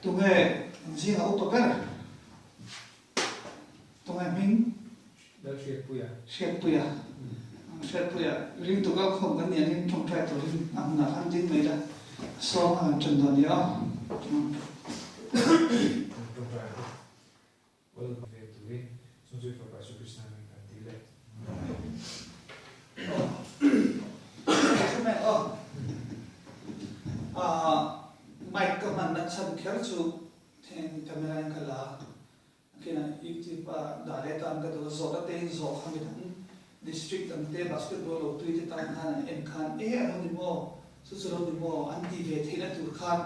Tunge in zingah upa ber? Tunge hming? Lalhriatpuia. Hriatpuia. Hriatpuia, ringtu kalkhawm kan nih angin tawngtai turin a hmunah khan ding mai la, sawng a han ṭan dawn nia aw. Tawngtai ang. Awl ve turin Chungchui Fapa Jesuh Krista hming kan ti le. Aw. Aw. Mic ka hmanna chhan kher chu then camera in ka la a. Nakinah YouTube ah dah leh tan ka duh a, zawh te in zawh kha midang district dang te basketball lo tui te tan khan an en khan e a lo ni maw, chu chu lo ni maw an ti ve theihna tur khan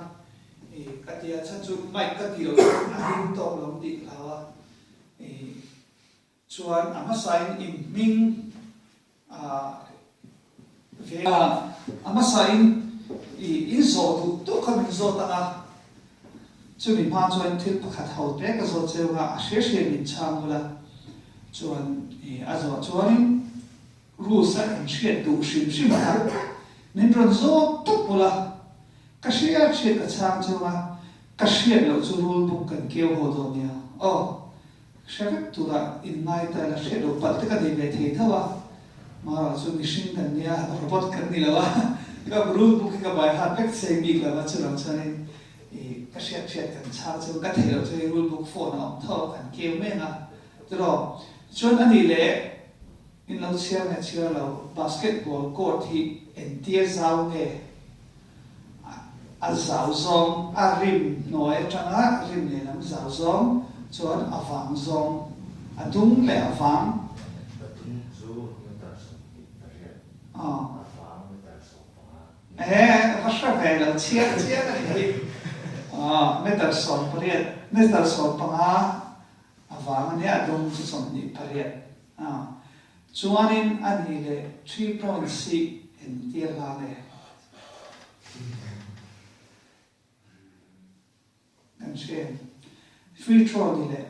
i ka ti a, chhan chu mic ka tih loh chuan a ring tawk lo ang tih ka hlau a, i chuan a hmasain in hming ah ve a, a hmasain i in zawh duh duh kha min zawt ang a, chumi hma chuan thil pakhat ho te ka zawt cheu ang a, a hre hre min chhang bul a, chuan i a zawh chuanin rules a inhriat duh hrim hrim kha min rawn zawt tawp bul a, ka hriat hriat ka chhang cheu ang a, ka hriat loh chu rule book kan keu haw dawn nia aw. Hre vek tura inngai ta la hriat loh palh te ka nei ve thei tho a, Mara chu mihring kan nia, robot kan ni lo a, ka rule book hi ka by heart vek sei bik lo a, chuvang chuanin ih ka hriat hriat kan chhang chu ka theih loh chu hei rule book phone a awm tho a, kan keu mek a tiraw. Chuan a nih leh in lo chhiar nge chhiar lo, basketball court hi entia zau nge? A zau zawng, a rim hnuai atanga rim lehlam zau zawng chuan a vang zawng, a dung leh a vang. A dung chu meter 28, a vang meter 15. Ehe, va hre ve lo, chhiar chiang a ni hi. Meter 18, meter 15 a vang a nia, a dung chu 28. Chuanin a nih leh 3.6 engtia hla nge? Kan hre em? Free throw ni leh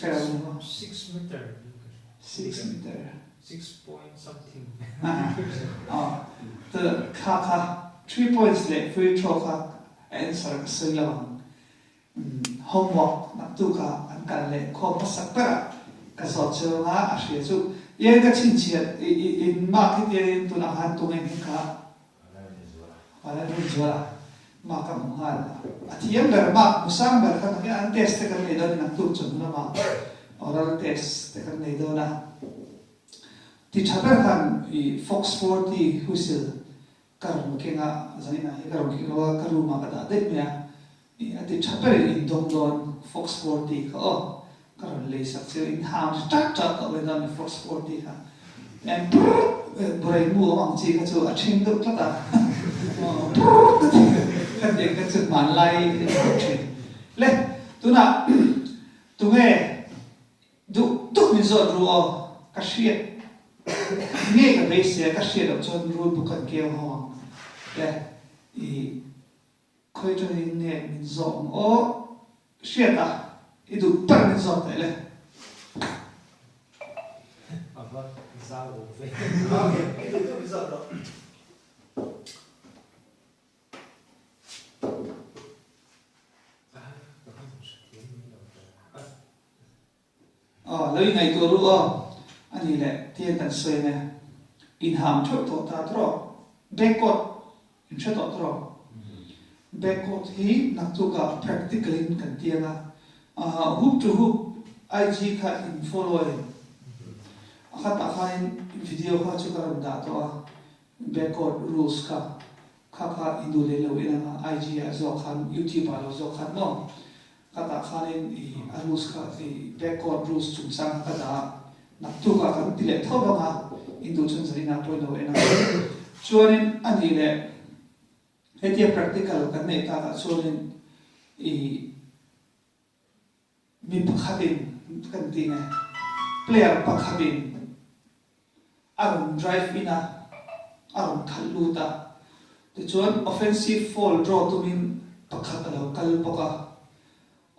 hre lo ni maw? Six meter. Six meter. Six point something. Aw, kha kha 3 points leh free throw kha a answer ka sawi lo ang. Homework naktuk ah an kal leh khawm hmasak ber ah ka zawt cheu anga a hria chu eng ka chhinchhiat in mark hi tiangin tunah khan tung eng hi kha Vanlalrinzuala mark a hmu nghal a thiam ber mark hmu sang ber kha nakin an test te kan nei dawn in naktuk chawhnu lamah oral test te kan nei dawn a ti tha ber khan i Fox 40 whistle Ka rawn keng a, zanin ah hi ka rawn keng lo a, ka room ah ka dah daih mai a, ih a ti tha ber in dawng dawn Fox 40 kha aw, ka rawn lei sak che in hang ri ṭak ṭak tawh mai dawn a ni Fox 40 kha, em purr burai mu awm ang chi kha chu a ṭhing deuh tlat a, aw purr ka ti ka ti ang kha chu hmanlai in hmu ṭhin. Le tunah tunge Duh duh min zawt ru aw, ka hriat nge ka beisei a, ka hriat loh chuan rul buk kan keu ho ang le, i khawi tangin nge min zawh ang aw, hriat a, i duh ber min zawt teh le. A va zau awm ve. I duh duh min zawt rawh. Aw, lo ingaihtuah ru aw, a ni leh tiang kan sawi ang e. Inham theuh tawh ta tawrh, backcourt in hre tawh tawrh. Backcourt hi naktukah practical in kan tiang a, hoop to hoop IG kha in follow em? A khatah khanin video kha chu ka rawn dah tawh a, backcourt rules kha kha kha i nu leh lo en ang a, IG ah zawk khan YouTube ah lo zawk khan maw ka tah khanin i a rules kha i backcourt rules chungchang kha ka dah a, naktuk ah kan ti leh tho vang a, in duh chuan zanin ah pawhin lo en ang. Chuanin a nih leh hetia practical kan neih tak ah chuanin i Mi pakhatin kan ti nge, player pakhatin a rawn drive in a, a rawn khalh lut a, tichuan offensive foul draw tumin pakhat a lo kal bawk a,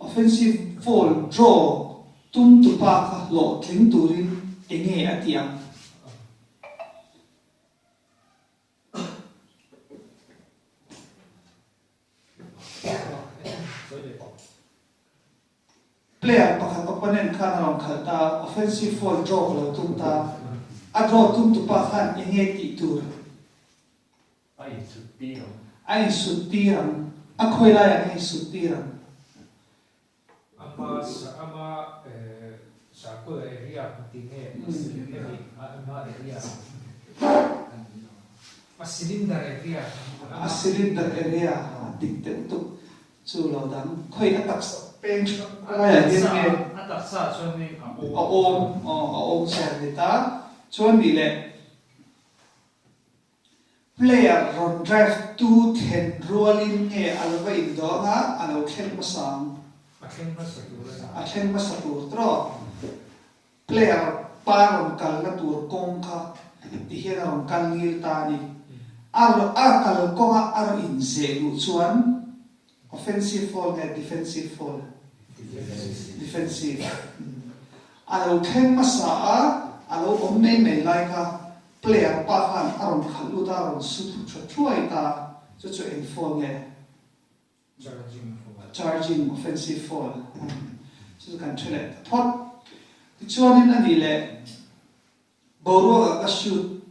offensive foul draw tum tupa kha hlawhtling turin enge a tih ang? Opponent khan a rawn khalh ta, offensive foul draw ka lo tum ta. A draw tum tupa khan eng nge tih tur? A insut tir ang. A insut tir ang. A khawi laiah nge insut tir ang? Ama ama circle area ang ti nge hemi ama area a cylinder area. A cylinder area a dik deuh tuk chu lo dang khawi a taksa peng hrang laiah hian nge a taksa chuan ning a awm a awm aw a awm chuan ni ta chuan nih leh Player rawn drive tu thlen rualin nge a lo va indawng a, a lo thleng hmasa ang? A thleng hmasa tur a ni. A thleng hmasa tur tawh. Player pa rawn kalna tur kawng kha ti hian a rawn kal ngil ta a ni. A a kal kawnga a rawn inzeh luh chuan offensive foul nge defensive foul? Defensive. Defensive. A lo thleng hmasa a, a lo awm mai mai lai kha Player pa khan a rawn khalh lut a, a rawn su thu tha thuai ta, chu chu eng foul nge? Charging foul. Charging, offensive foul. Chu chu kan hre leh ta phawt. Tichuanin a nih leh boruakah ka shoot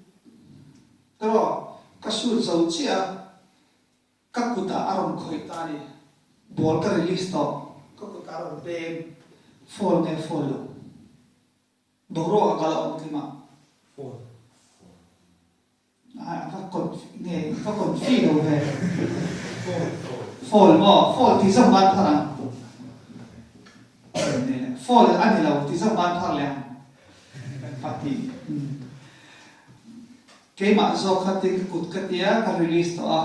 tawh, ka shoot zo chiah a, ka kutah a rawn khawih ta a ni. Ball ka release tawh, ka kutah a rawn peng, foul nge foul lo? Boruak a kal a awm tling a. Phone. A va confi nge va confi lo ve. Phone phone. Phone maw phone tih zawk ban phar ang. Phone a ni lo tih zawk ban phar leh ang. Pahnih. Keimah zawk kha tin ka kut ka tia ka release tawh a.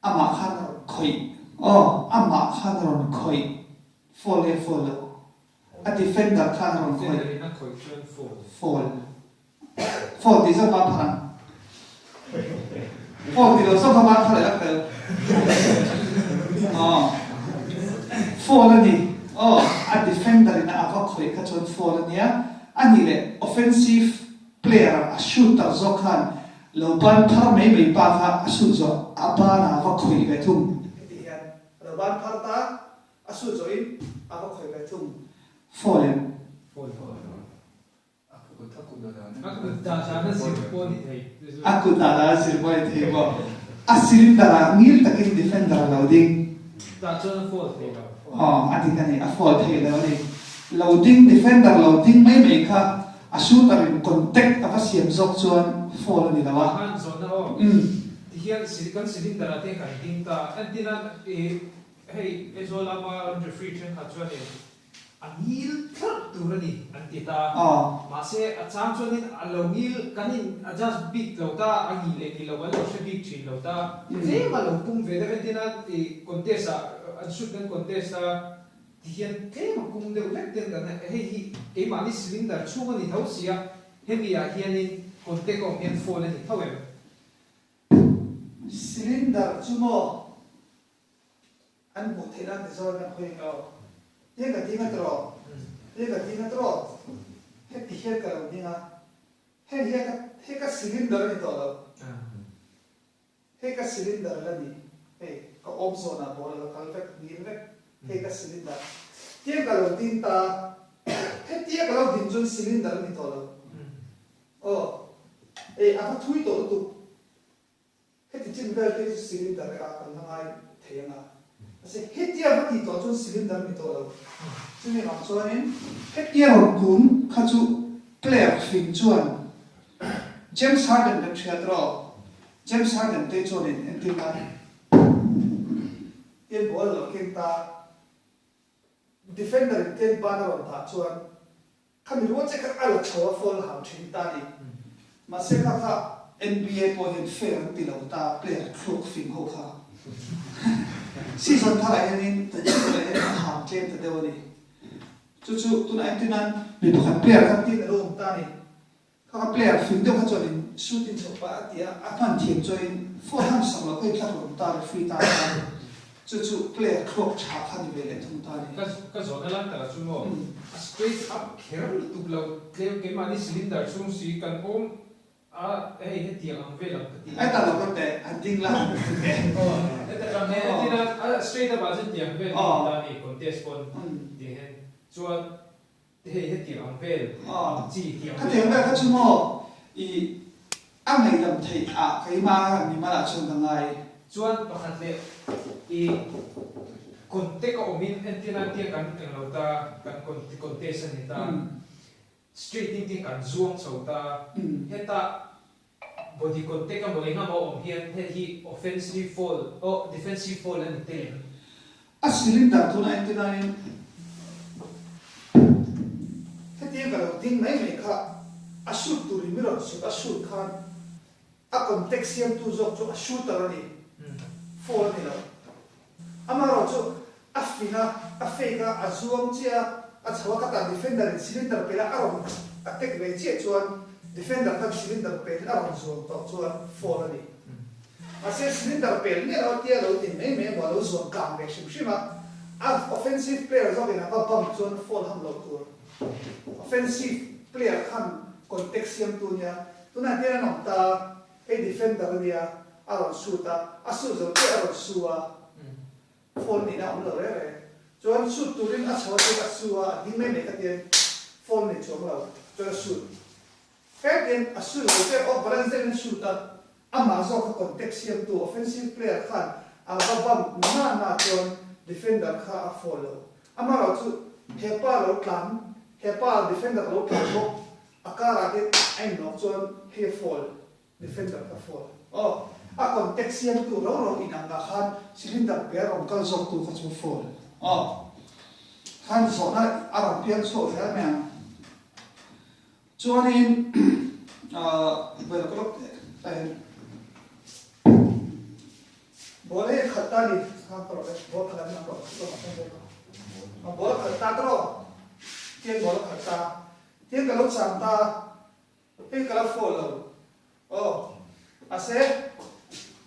Amah khan a rawn khawih. Aw, amah khan a rawn khawih. Foul nge foul lo? A defender khan a rawn khawih. Defender in a khawih chuan foul. Foul. Foul tih zawk ban phar ang. Foul tih lo zawk kha ban phar leh lak tel. Aw. Foul a ni. Aw, a defender in a va khawih kha chuan foul a nia. A nih leh offensive player a shooter zawk khan Lo ban phar mai mai pa kha a sut zawh a ban ah a va khawih ve thung. Heti hian a lo ban phar ta, a sut zawh in a va khawih ve thung. Fall em? Fall. A kut dah dan a zir pawh a ni thei. A kut dah dan a zir pawh a ni thei maw? A cylinder ah ngil takin defender a lo ding. Tah chuan a fall thei lo. Aw, a dik a ni, a fall thei lo a ni. Lo ding defender lo ding mai mai kha A shooter in contact a va siam zawk chuan foul a ni lo a. Khan zawhna aw. Ti hian kan cylinder ah te kan ding ta. Entina i hei Aizawl lama referee thenkhat chuanin a ngil thlap tur a ni an ti ta. Mahse a chang chuanin a lo ngil kan in adjust bik lo ta, a ngih leh ngih lo kan lo hre bik thin lo ta. Tlem a lo pum ve deuh entina i contest ah an shoot kan contest a. Ti hian tlem a kum deuh hlek ten kan hei hi keimahni cylinder chhung a ni tho sia, hemi ah hianin contact a awm hian phone a ni tho em? Cylinder chu maw an hmuh theih nan ti zawn an hawi ang aw. Tiang ka ding a tawh, tiang ka ding a tawh, heti hian ka lo ding a, hei hian ka hei ka cylinder a ni tawh lo. Hei ka cylinder la ni, hei ka awm zawnah ball a lo kal vek, ngil vek, hei ka cylinder. Tiang ka lo ding ta, hetia ka lo din chuan cylinder a ni tawh lo. Aw, ei a va thui tawh lutuk. Heti chin vel te hi chu cylinder a kan la ngai thei ang a. Mahse hetia va tih tawh chuan cylinder a ni tawh lo. Chumi vang chuanin hetia rawn kun kha chu player fing chuan James Harden kan hriat rawh. James Harden te chuanin entir nan tian ball a lo keng ta, defender in tian ban a rawn dah chuan khami rual che kha a la chho a foul hau thin ta ni. Mahse kha kha NBA pawh hian fair an ti lo ta, player thluak fing ho kha. Season tharah hianin ta deuh leh hian a ham tlem ta deuh a ni. Chu chu tunah entir nan mi pakhat player kha tin a lo awm ta ni. Kha kha player fing deuh kha chuan in shooting chhoh pah a ti a, a hman thiam chuan in four ham sak loh kha in thlak hlawm ta referee tan khan chu chu player thluak tha kha ni ve leh thung ta ni. Ka ka zawhna lai takah chu maw a straight up kher lutuk lo tlem keimahni cylinder chhung si kan awm a hei hetiang ang vel ang ka ti a. Heta lo ka teh a ding la han ti teh. Aw heta tang hian a straight up ah chuan tiang vel hi ni ta ni contest pawn tiang hian. Chuan hei hetiang ang vel ang chi tiang vel. Khatiang vel kha chu maw i a ngaihdam theih ah keimah mimal ah chuan ka ngai. Chuan pakhat leh i contact a awmin entirna tiang kan englo ta kan contest a ni ta. Street in tin kan zuang chho ta. Heta body contact emaw eng emaw awm hian hei hi offensive foul oh defensive foul a ni tel em? A cylinder tuna entir nain hetiang ka lo ding mai mai kha a shoot tur in mi rawn sut a shoot khan a contact siamtu zawk chu a shooter a ni foul a ni lo. Amaherawhchu, a fing a, a fake a, a zuang chiah a, a chho a, ka tah defender in cylinder pel a, a rawn attack ve chiah chuan defender khan cylinder pel a rawn zuan tawh chuan foul a ni. Mahse, cylinder pel miah lo a tia lo din mai mai emaw a lo zuan kang ve hrim hrim a, a offensive player zawkin a va bump chuan foul ham loh tur. Offensive player khan contact siamtu nia, tunah hian an awm ta. Hei defender a nia, a rawn shoot a, a shoot zo chiah a rawn su a, foul nihna a awm lo reng reng. Chuan shoot turin a chho aṭang a su a, a ding mai mai kha tian foul nei chuang lo, chuan a shoot. Hetiang a shoot zo chiah off balance deuhin a shoot a, amah zawk kha contact siamtu offensive player khan a va bump na na chuan defender kha a foul lo. Amaherawhchu hepa lo tlan, hepa defender lo tlan bawk A karah hian a inlawk chuan hei a fall, defender kha fall. Aw, a contact siamtu ro ro in ang ah khan cylinder pe a rawn kal zawk tu kha chu fall. Aw, khan zawhna a rawn piang chhuak zel mai ang. Chuanin, ah, vawi lawk lawk teh ta hian ball hei a khat ta a ni, khan ka rawh le, ball khat an lang rawh, ball a khat ta tawh, tiang ball a khat ta. Tin ka lo chang ta, hei ka la fawh lo aw. Mahse,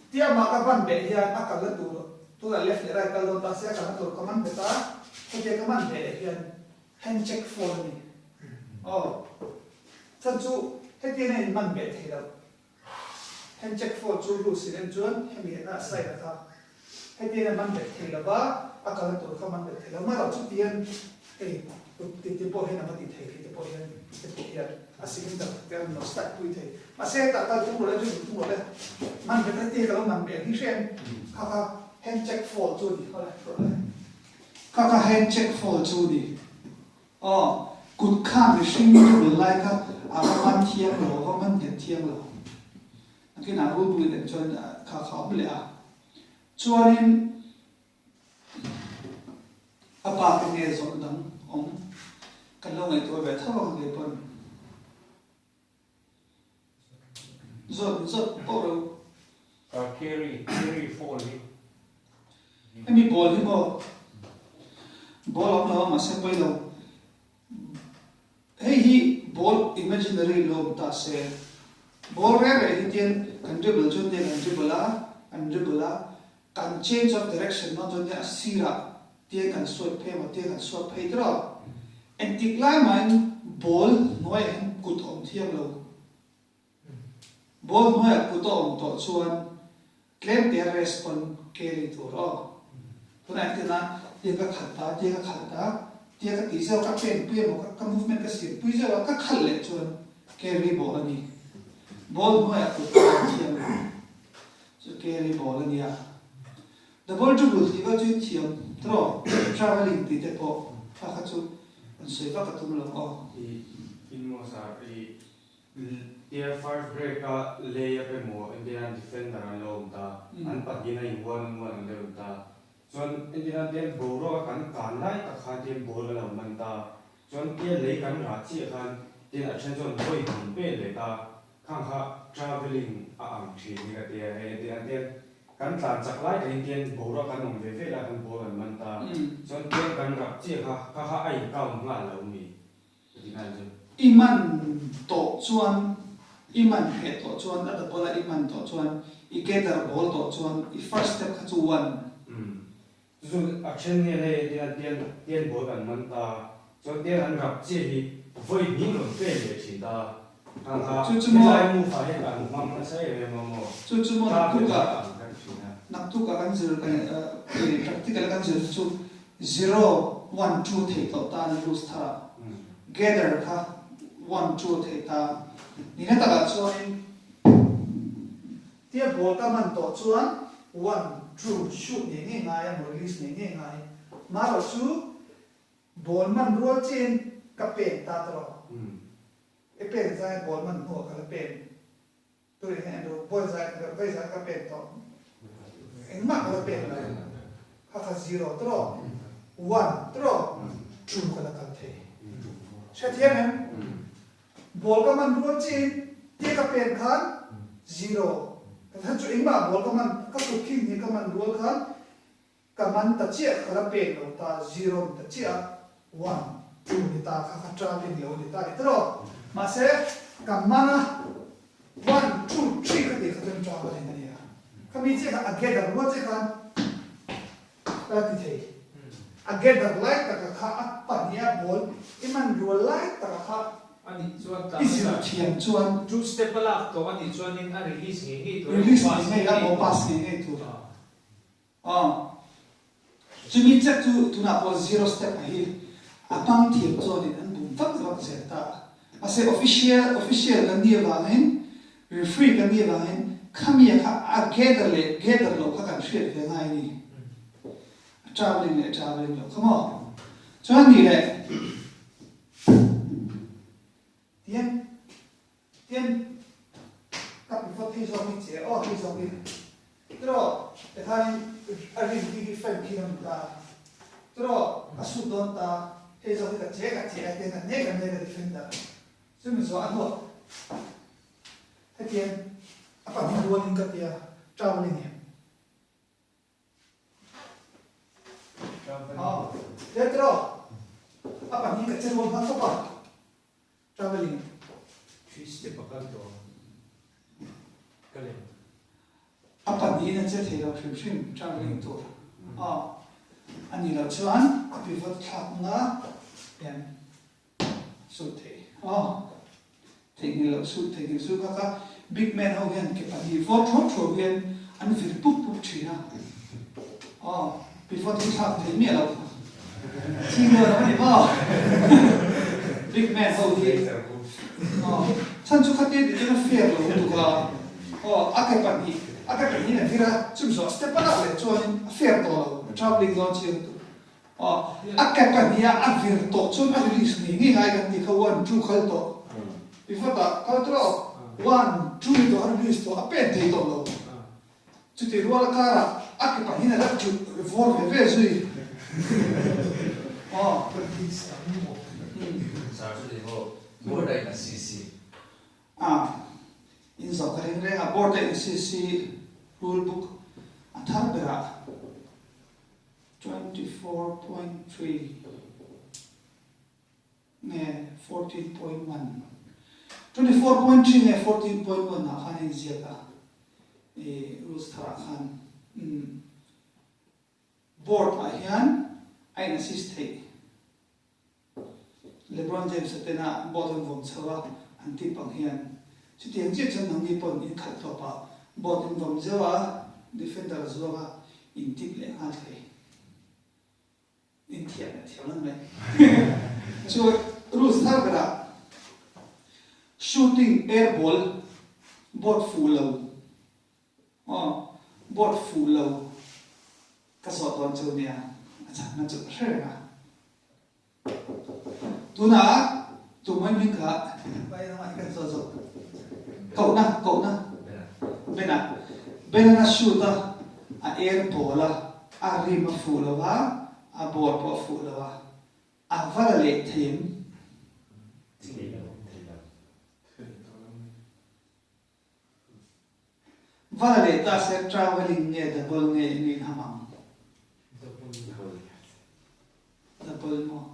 tia mah ka ban beh hian a kalna tur tunah left leh right kal dawn ta se a kalna tur ka man bet a, hetia ka man beh leh hian hand check phone a ni aw. Chhan chu hetiang a in man beh thei lo. Hand check phone chu rules in en chuan hemi a side a kha hetiang a man bet thei lo va, a kalna tur kha man bet thei lo. Amaherawh chu tihian hei kut ti te pawh hian a va ti thei, hei te pawh hian te pawh hian a cylinder te a rawn start pui thei. Mahse hetah kal tum rawh le, chu tum rawh le, man bet heti ka lo man beh ang hi hre em? Kha kha hand check foul chu a ni, haw le, rawh le. Kha kha hand check foul chu a ni. Aw, kut kha mihring dribble lai kha a va man thiang lo, a va man nghet thiang lo. Nakinah rul bul en chuan kha kha awm leh a. Chuanin a bak enge zawrh dang awm kan lo ngaihtuah ve tho ang kei pawn. Zawt zawt pawh lo. Carry, carry fall hi. Hemi ball hi maw ball awm lo a mahse pawi lo. Hei hi ball imaginary lo awm ta se. Ball reng reng hi tian kan dribble chuan tian kan dribble a, kan dribble a, kan change of direction dawn chuan tian a sirah tian kan swipe phei emaw tian kan swipe phei tiraw. Engtik lai mahin ball hnuaiah hian kut a awm thiang lo. Ball hnuaiah kut a awm tawh chuan tlem te rest pawn carry tur aw. Tunah engtin a tiang ka khalh ta, tiang ka khalh ta, tiang ka tih zeuh a, ka pen pui emaw ka movement ka siam pui zeuh a, ka khalh leh chuan carry ball a ni. Ball hnuaiah kut a awm thiang lo. Chu carry ball a nia. Double dribble tih vel chu in thiam tawh travelling tih te pawh kha kha chu an sawi vak a tum lo aw. I in maw sir i tia first break a lay up emaw entirnan defender an lo awm ta an pahnihin a in one on one an lo awm ta chuan entirnan tian boruak a kan kan lai tak khan tian ball a lo man ta chuan tia lei kan rah chiah khan tian a then chuan vawi hnih pek leh ta Khang kha travelling a ang thin hi ka tia, hei entirah tian kan tlan chak lai takin tian boruak kan awm ve ve lai khan ball an man ta, chuan tian kan rap chiah kha kha kha a in count nghal lo mi ka ti nghal chu. I man tawh chuan, i man heh tawh chuan, a double a i man tawh chuan, i gather ball tawh chuan i first step kha chu one. Chu a then nge hei entirah tian tian ball kan man ta, chuan tian an rap chiah hi vawi hnih rawn pen leh thin ta, khang kha Chu chu maw. helai move ah hian an hmang nasa em em a maw, Chu chu maw travel naktuk ah a ang kan thin a. Naktuk ah kan zir practical a kan zir chu zero. One two thei tawh ta ni rules thar ah. Gather kha one two a thei ta. Nihna takah chuanin tia ball ka man tawh chuan one two shoot ngei ngei ngai a maw release ngei ngei ngai. Marawh chu ball man rual chiahin ka pen ta ta rawh. I pen zai ball man hnuah ka la pen. Tui hi an ru vawi zai ka vawi zai ka pen tawh engmah ka la pen lo kha kha zero tawh one tawh two ka la kal thei hrethiam em ball ka man rual chiin tia ka pen khan zero ka khan chu engmah ball ka man ka kut khing hi ka man rual khan ka man ta chiah ka la pen lo ta zero ni ta chiah a one two ni ta kha kha travelling lo ni ta ni tawh mahse ka man a one two three ka tih kha chuan travelling a ni a khami chiah kha a gather rual chiah khan ka la ti thei a gather lai taka kha a pahnih a ball i man rual lai taka kha I zir thiam chuan. Two step a lak tawh a nih chuanin a release ngei ngei tur a release ngei ngei a maw pass ngei ngei tur. Aw. Chumi check chu tunah pawh zero step a hi a hmang thiam chuanin an bum vak vak zel ta a. Mahse official official kan nih avangin referee kan nih avangin khami a kha a gather leh gather loh kha kan hriat ve ngai a ni. A travelling leh travelling loh kha maw. Chuan nih leh tian Tin, ka pivot hi zawk hi che aw hi zawk hi tiraw tikhanin a rin khi hi fan khi a ni ta tiraw a sut dawn ta hei zawk hi ka che ka che a tiang ka nek a nek a defender chumi zawh a hnuah hetiang a pahnih rualin ka tia travelling em. Aw, Petro, a pahnih ka che rual hma khawp a, travelling. Three step a kal tawh ang, ka lem. A pahnihin a che thei lo hrim hrim travelling tur. Aw, a nih loh chuan a pivot thlak hmanga hian sut thei. Aw, theihnghilh loh sut theihnghilh su kha kha big man ho hian ke pahnih vawt thuau thuau hian an vir pup pup thin a. Aw, pivot hi thlak thei miah lo kha. Ching dawn a ni maw? Big man ho hi. Aw, chhan chu khatia tih chuan a fair lo lutuk a. Aw, a ke pahnih, a ke pahnihin a vir a, chumi zawh step a lak leh chuanin a fair tawh lo, a travelling dawn chiang lutuk. Aw, a ke pahniha a vir tawh chuan a release ngei ngei ngai kan tih kha one two kal tawh. Pivot ah kal tawh rawh, one two ni tawh a release tawh, a pen thei tawh lo. Chutih rual a karah a ke pahnihin a la chuh vawr ve ve zui. Aw. Sir chu ni maw, board a in a CC. A, in zawh ka ring reng a, board a in CC rule book a thar berah. 24.3 nge 14.1 24.3 nge 14.1 ah khan a inziak a i rules tharah khan umm board ah hian a in assist theih LeBron James a tena board an vawm chho a an tip ang hian chutiang chiah chuan nangni pawn in khalh tawp ah board in vawm zeuh a defender a zuang a in tip leh nghal thei in thiam leh thiam an mai chu rules thar berah shooting air ball board fuh lo aw board fuh lo ka zawh dawn chu nia a chakna chu ka hre reng a. Tunah tumai hming kha vai lamah hi kan zawh zawh kohna kohna Bena Benan a shoot a a air ball a a rim a fuh lo a a ball pawh a fuh lo a a va la leh thei em? Va la leh ta se travelling nge double nge eng in ham ang? Double maw?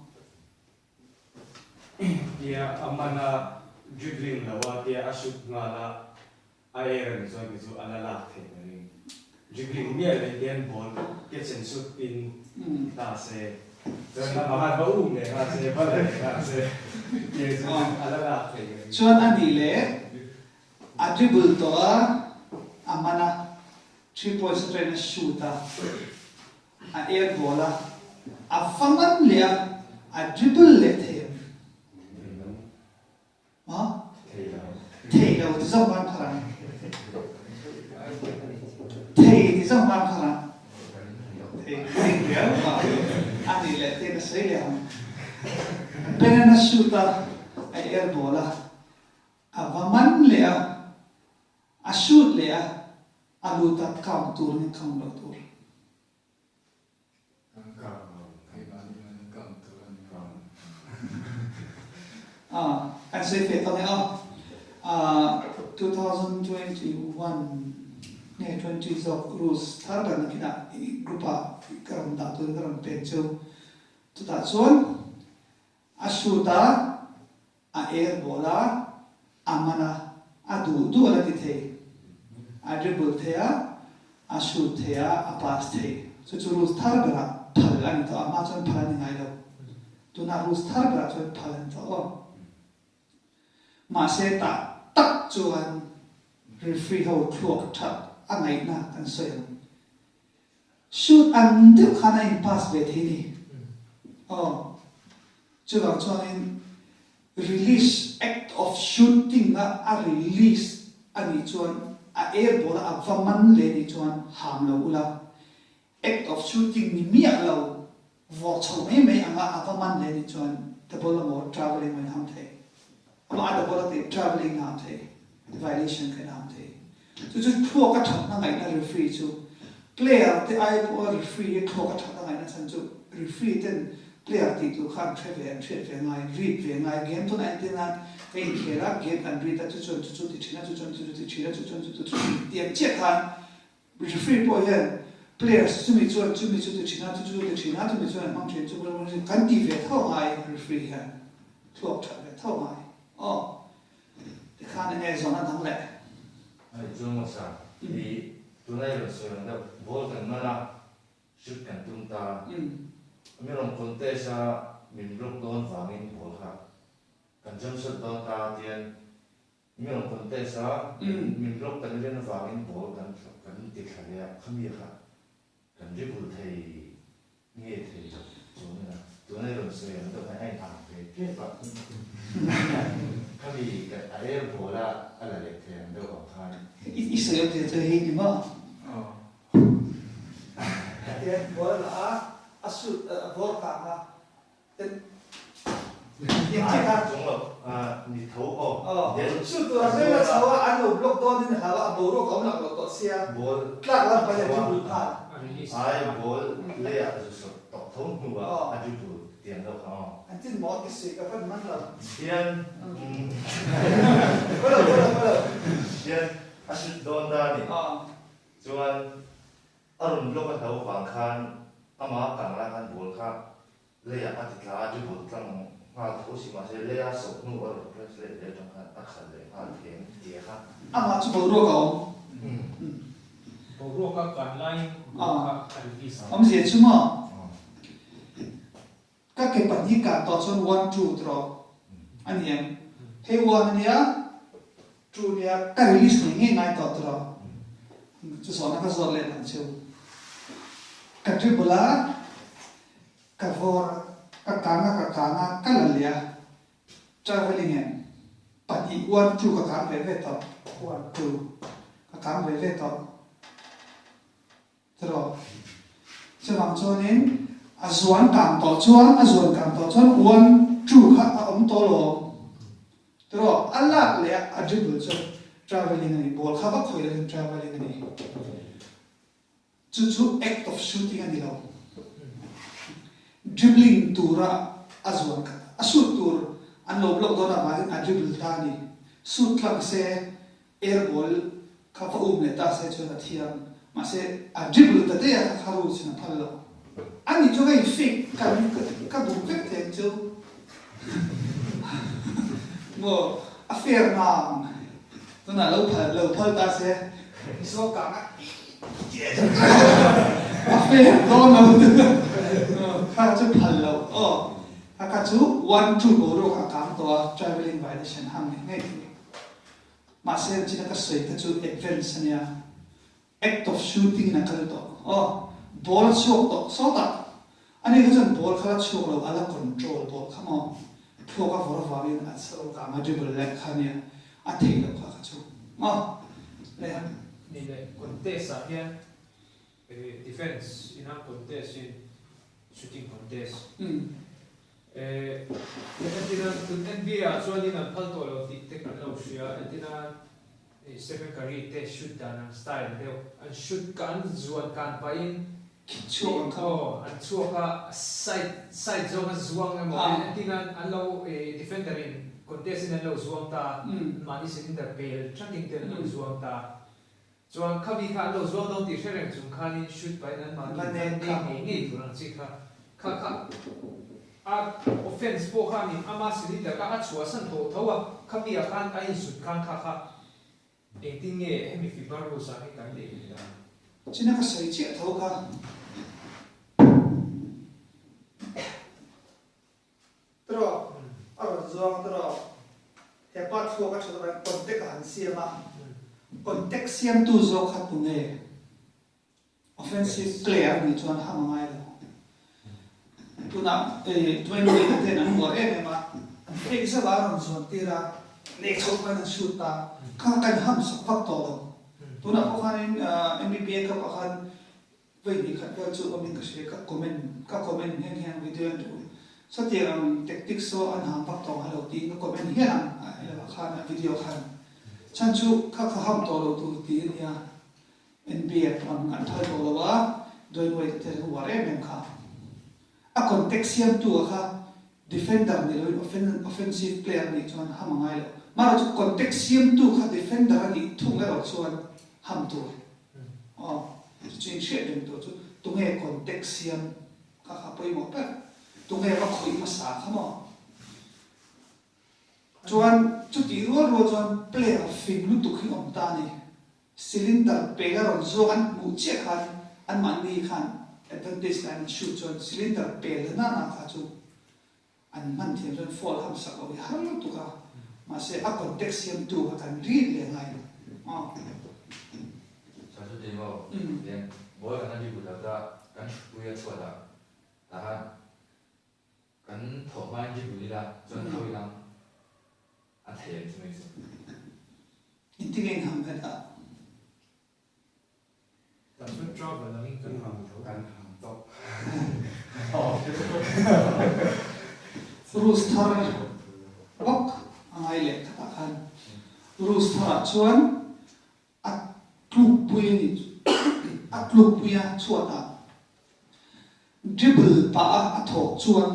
Tia a man a dribbling lo a tia a shoot nghal a a air a ni chuan kei chu a la lak theih ka ring. Dribbling miah leh hian ball catch and shoot in ta se chuan a mahal va um leh nghal se va la leh nghal se tia chu a la lak theih ka ring. Chuan a nih leh A dribble tawh a, a man a, 3 points atangin a shoot a, a air ball a, A va man leh a, a dribble leh thei em? Ma? Thei lo ti zawk van phar ang. Thei ti zawk van phar ang. Thei ding riau ma. A nih leh te ka sawi leh ang. Benan a shoot a, a air ball a, a va man leh a, a shoot leh a, a lut a, count tur nge count loh tur. Kan kang lo, keimahni hian an kang tur a ni lo. Kan sawi feh tawh nge aw. 2021 nge 20 zawk rules thar ber nakinah group ah ka rawn dah turin ka rawn pek chu. Chutah chuan a shoot a, a air ball a, a man a, a duh duh a la ti thei. A dribble thei a, a shoot thei a, a pass thei. Chu chu rules thar berah phal a ni tawh a, hma chuan phal a ni ngai lo. Tunah rules thar berah chuan phal a ni tawh aw. Mahse tah tak chuan referee ho thluak that a ngaihna kan sawi ang. Shoot ang deuh khan a in pass ve thei ni. Aw. Chuvang chuanin release, act of shooting a a release a nih chuan a air ball a a va man leh nih chuan ham lo ula. Act of shooting ni miah lo vawr chho mai mai anga a va man leh nih chuan the ball emaw travelling emaw in ham thei. Amah a the ball a tih travelling a ham thei. Violation kha in ham thei. Chu chu thluak a thatna ngaihna referee chu player te ai pawha referee hi thluak a thatna ngaihna chhan chu referee ten player tih tur kha an hre ve an hriat ve ngai read ve ngai game tuna entir nan ka inkhel a game kan read a chu chuan chu chu ti thin a chu chuan chu chu ti thin a chu chuan chu chu ti thin tih ang chiah khan referee pawh hian players chumi chuan chumi chu ti thin a chu chu ti thin a chumi chuan a hmang thin chu kan ti ve tho ngai referee hian thluak that ve tho ngai aw. Tikhan enge zawn a dang leh? Ani chu hmasa i tuna i rawn sawi ang deuh, ball kan man a, shoot kan tum ta. Mi rawn contest a min block dawn vangin ball kha kan jump shot dawn ta tian mi rawn contest a min block kan rin avangin ball kan kan ti thla leh a, khami kha Kan dribble thei nge thei lo chuan ina tuna i rawn sawi ang deuh khan a in ang ve tep a, khami a air ball a a la leh thei ang deuh ang khan. I sawi awm zia chu hei ni maw? Hetiang ball a la a, a shoot a ball kang a, Chu tur a hmel a chho a, an lo block dawn in a hlau a, a boruak a awm lak lo tawh sia, tlak lam pahin a dribble nghal. An tin maw ti si ka van man lo. Kawlo kawlo kawlo. Leiah a ti tla a, dribble tlang nghal tho si mahse leia sawp hnu a rawn press let leh atang khan a khalh leh nghal theng tia kha. Amah chu boruak a awm. Boruak a kan laiin ball kha a release ang. Awmzia chu maw? Ka ke pahnih kah tawh chuan one two tawh a ni em? Hei one a nia, two a nia, ka release ngei ngei ngai tawh tawh. Chu zawhna ka zawt leh ang chu. Ka dribble a. Ka vawr a, ka kang a, ka kang a, ka la leh a, travelling em pahnih one two ka kang ve ve tawh, one two ka kang ve ve tawh tiraw. Chuvang chuanin a zuan kang tawh chuan a zuan kang tawh chuan one two kha a awm tawh lo tiraw, a lak leh a a dribble chu travelling a ni, ball kha va khawih lovin travelling a ni. Chu chu act of shooting a ni lo. Dribbling tura a zuan kha a shoot tur an lo block dawn avangin a dribble ta a ni. Shoot tlang se air ball kha va um leh ta se chuan a thiam. Mahse a dribble ta daih a kha kha rules in a phal lo. A nih chu hei fake ka ka bum vek thei ang chu. Maw a fair nang. Tunah lo phal lo phal ta se Mizo kang a a fair dawn lo kha chu phal lo aw kha kha chu one two boruak a kang tawh a travelling violation hang ngei ngei thei mahse an china ka sawi kha chu advance ania act of shooting in a kal tawh aw ball a chhuak tawh sawtah. Ani kha chuan ball kha la chhuak lo, a la control ball kha maw? Thluak a vawr avangin a chho kang a dribble leh kha nia, a theih loh kha kha chu maw? Le. Ni leh contest ah hian defence in a contest in shooting contest entirna tun NBA ah chuanin an phal tawh lo tih te kan lo hria entirna Stephen Curry te shoot dan ang style deuh an shoot ka an zuan kan pahin Khit chhuak ang kha. Aw an chhuak a side side zawnga zuang emaw entirna an lo defender in contest in an lo zuang ta mahni cylinder pel thatin ten an lo zuang ta Chuan khami kha an lo zuang dawn tih hre reng chung khanin shoot pahin an mahni in khan nei ngei ngei tur ang chi kha kha kha a offense pawh khanin ama cylinder kha a chhuahsan tawh tho a, khami ah khan a insut khan kha kha engtin nge hemi fibar rules ah hi kan leh leh dan. China ka sawi chiah tho kha. Tiraw, a rawn zuang a tiraw, he pa thluak a that avangin contact a han siam a, contact siamtu zawk kha tunge offensive player a nih chuan ham a ngai lo. Tunah Dwayne Wade ten an uar em em a, an fake zauh a, a rawn zuan tir a, leh chhoh khan an shoot ta, kha kan ham sak vak tawh lo. Tunah pawh khanin MBPA Cup ah khan Vawi hnih khat vel chu awmin ka hria, ka comment ka comment hian hian video en duh satiang ang tactics saw an ham vak tawng halo tiin ka comment hian ang a helama khan a video khan chhan chu kha kha ham tawh lo tur ti a nia NBA ang an phal tawh lo a Dwayne Wade te an uar em em kha a contact siamtu a kha defender ni loin offensive player a nih chuan ham a ngai lo mahrawh chu contact siamtu kha defender a nih thung erawh chuan ham tur Aw, chu inhriat reng tur chu tunge contact siam kha kha pawimawh ber, tunge va khawih hmasa kha maw? Chuan chutih rual rual chuan player fing lutuk hi awm ta a ni. Cylinder pela rawn zawk an hmuh chiah khan anmahni khan advantage lai an shoot chuan cylinder pel la nana kha chu An hman thiam chuan foul ham sak lo hi har lutuk a, mahse a context siamtu kha kan rin leh ngai lo. Aw. Chuan chuti maw tiang ball kan a dribble lo ta kan thutpui a chhuat ah tah khan kan thawh hmain dribble ila chuan tho ila a thei ang chu mai chu. Engtin nge in ham hetah? Tah chuan travel angin kan ham tho. Kan ham tawp. Rules thar bawk a ngai leh khatah khan rules tharah chuan a tlukpui a ni a tlukpui a chhuatah dribble pah a a thawh chuan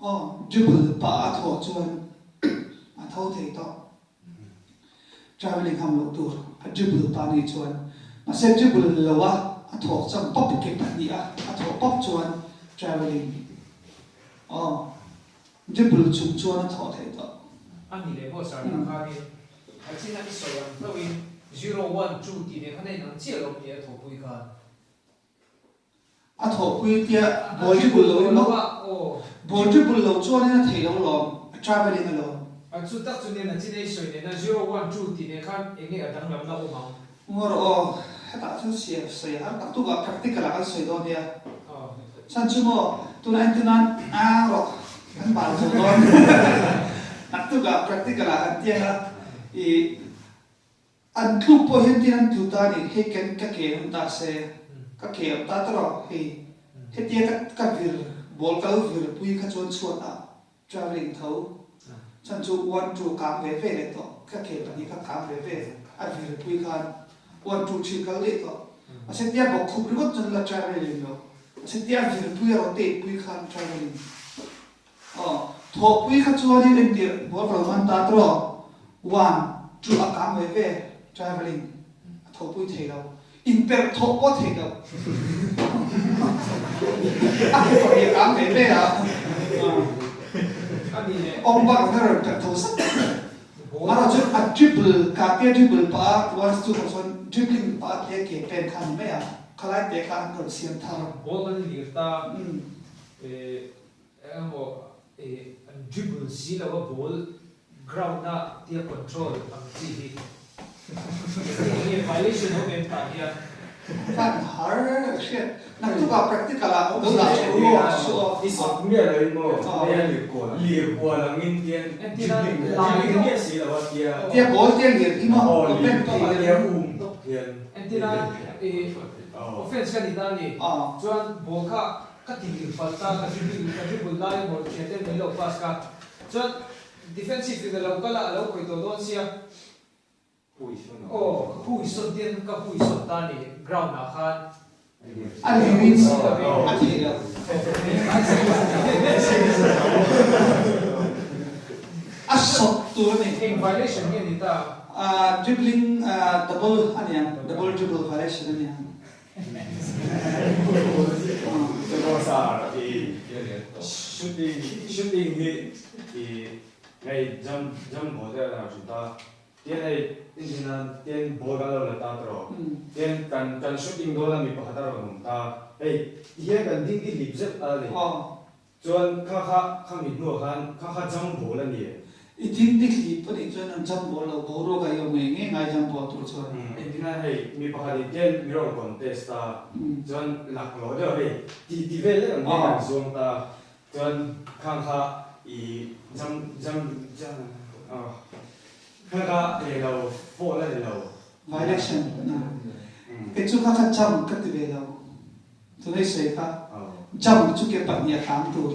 aw dribble pah a thawh chuan a tho thei tawh. Travelling ham loh tur a dribble ta nih chuan mahse dribble lo a a thawk chang pawp ke pahnih a a thawh pawp chuan travelling aw dribble chung chuan a thawh theih tawh. A ni leh maw sir kha khanin a chin a i sawi ang hlauhin zero one two tih nen khan a inang chiah lo ni a thawhpui khan. A thawhpui tia ball dribble lo in maw? Ball dribble lo chuanin a thei lo lawm, a travelling a lawm. A chu tak chu nen a chin ei sawi nena zero one two tih nen khan eng nge a danglamna awm ang? Ngaw rawh aw, hetah chuan siam sawi a har tak tuk a, practical ah kan sawi dawn nia. Chhan chu maw, tunah hian tunan ang rawh kan bal zo dawn. Naktukah practical ah kan tiang a, ih. An tluk pawh hian tin an tlu ta a ni, hei ken ka ke awm ta se, ka ke awm ta ta rawh, hei hetia ka ka vir ball ka lo vir pui kha chuan chhuat ah travelling tho chuan chu one two kang ve ve leh tawh, ka ke pahnih kha kang ve ve a vir pui khan one two three kal daih tawh, mahse tia bawk khup ringawt chuan la travelling lo, mahse tia vir pui a rotate pui khan travelling. Aw, thawhpui kha chuanin entir ball ka lo man ta tawh one chu a kang ve ve travelling a thawhpui thei lo, inperh thawh pawh thei lo a ke pahnih a kang ve ve a, awm bak ang rawn perh tho sat marawh chu a dribble ka tia dribble pah a one two pawh chuan dribbling pah a tia ke pen kha a ni mai a, khalai te kha an rawn siam thar. Ball an lir ta. Engemaw ih an dribble si lo a ball ground a tia control ang chi hi enge violation awm em tah hian. Kan har hriat naktuk ah practical ah lo dah tha u aw chu aw. I sak miah lo in maw nia lir kual lir kual ang in tian dribbling dribbling miah si lo a tia. Tia ball tia lir hi maw aw lir tawp a tia um tawp hian. Entirna i offense ka ni ta a ni chuan ball kha ka ti lir palh ta ka dribbling ka dribble lai emaw thian ten min lo pass ka chuan defensive in a lo kal a a lo khawih tawh dawn sia. Aw, ka hui sawn tian ka hui sawn ta ni, ground ah khan. A lirin a theih loh. A sawt tur a ni. Eng violation nge ni ta? Dribbling double a niang, double dribble violation a niang. Shooting shooting hi i hei jump jump ball te a shoot a tian hei engtin a tian ball kan lo la ta tawh tian kan kan shooting dawn a mi pakhat a rawn awm ta hei tihian kan ding ti hlip zeuh a ni chuan kha kha khami hnuah khan kha kha jump ball a ni e. I ding ti hlip a nih chuan an jump ball lo boruak a i awm ngei ngei ngai jump ball tur chuan. Engtin a hei mi pakhat in tian mi rawn contest a chuan laklawh deuh hei ti ti vel lek ang hian kan zuang ta. Chuan khang kha i jam jam jam aw khang kha eng lo fault a ni lo. Violation na kei chu kha kha jam ka ti ve lo tunei sawi kha jam chu ke pahnih a tlang tur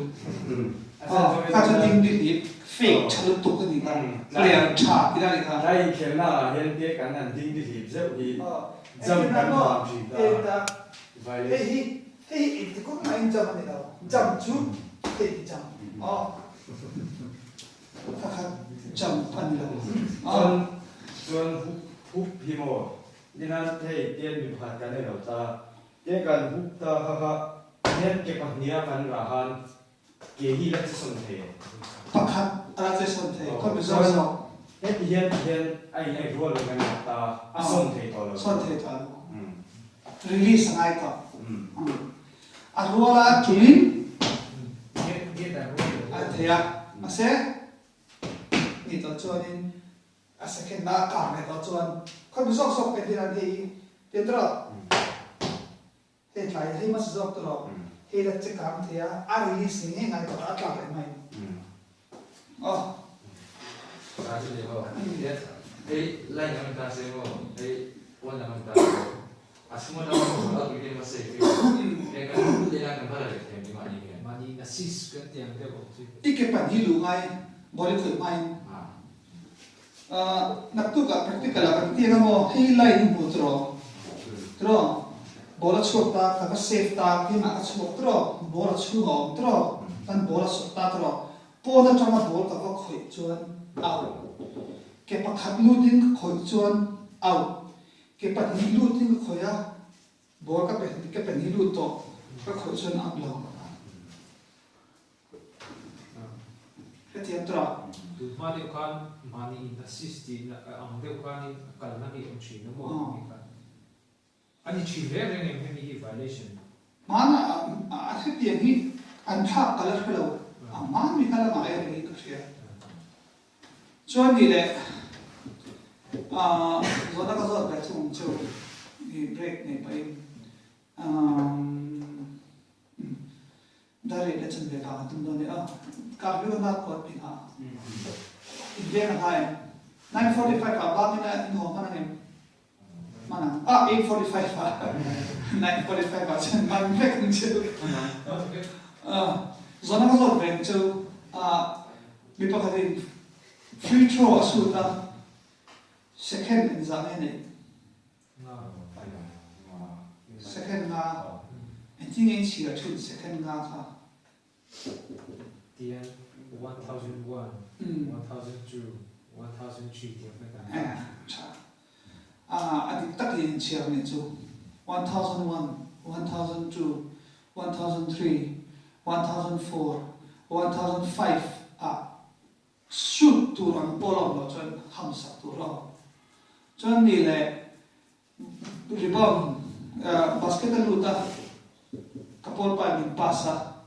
aw kha chu ding bik hi fake tha lutuk a ni kha player tha ti la ni kha. Tlai inkhelhna ah hian te kan han ding bihlip zeuh hi jam kan vang thin ta violation. Hei hi engti kawng mahin jam a ni lo, jam chu hei hi jam aw, kha kha jam a ni lo aw. Chuan chuan hup hup hi maw ninan hei tian mi pakhat kan nei lo ta, tian kan hup ta kha kha hian ke pahniha kan rah khan ke hi la che sawn thei. Pakhat a la che sawn thei, khawi mi zawk zawk. Heti hian ti hian a in aih rual lo kan rah ta, a sawn thei tawh lo. Sawn thei tawh lo. Release a ngai tawh. A rual a tulin a thei a, mahse ni tawh chuanin a second na a kang leh tawh chuan khawi mi zawk zawk entir an hei tian tawh hei tlai hei hmasa zawk tawh hei la che kang thei a, a release ni ngei ngai tawh a tlak leh mai. Aw. Hei line ang ta se maw hei pawn lam ang ta se a chhung atang maw a tui emaw safe i kan hmu leh a kan va la leh thei ang mahni hian. Mahni in assist kan ti ang deuh ang chu. I ke pan hi luh ngai ball i khawih hmain naktuk ah practical ah kan ti ang amaw hei line hi hmu tawh tawh ball a chhuak ta ka va save ta keimah ka chhuak tawh ball a chhung a awm tawh kan ball a sawt ta tawh Pawn atanga ball ka va khawih chuan out. Ke pakhat lutin ka khawih chuan out. Ke pahnih lutin ka khawih a, ball ka pe ke pahnih lut tawh ka khawih chuan out lo. Hetiang tura. Tun hma deuh khan mahni in assist tih ang deuh khanin a kalna hi a awm thin a maw tih kha. A ni thin reng reng em hemi hi violation. Hmana a hetiang hi an thlak ka la hre lo, a hman mi kha la ngai reng in ka hria. Chuan ni leh zawhna ka zawt ve thung ang chu i break nei pahin Dar riat leh chanve vang a tum dawn nia. Kar hlui ka nau kuat ping a. In veng a hla em? 9:45 ah bangin a in haw hman ang em? Hman ang. Ah, 8:45 ah. 9:45 ah chuan hman vek ang chu. Ah, zawhna ka zawt veng chu ah mi pakhatin free throw a shoot a, second engzah nge neih? Second nga engtin nge in chhiar thin second nga kha? Tian 1001, 1002, 1003 tiang vek an. Eh tha. A dik tak in chhiar nih chu 1001, 1002, 1003, 1004, 1005 ah Shoot tur ang pawl a awm loh chuan ham sak tur a awm. Chuan ni leh rebound basket a lut a, ka pawl pa in min pass a,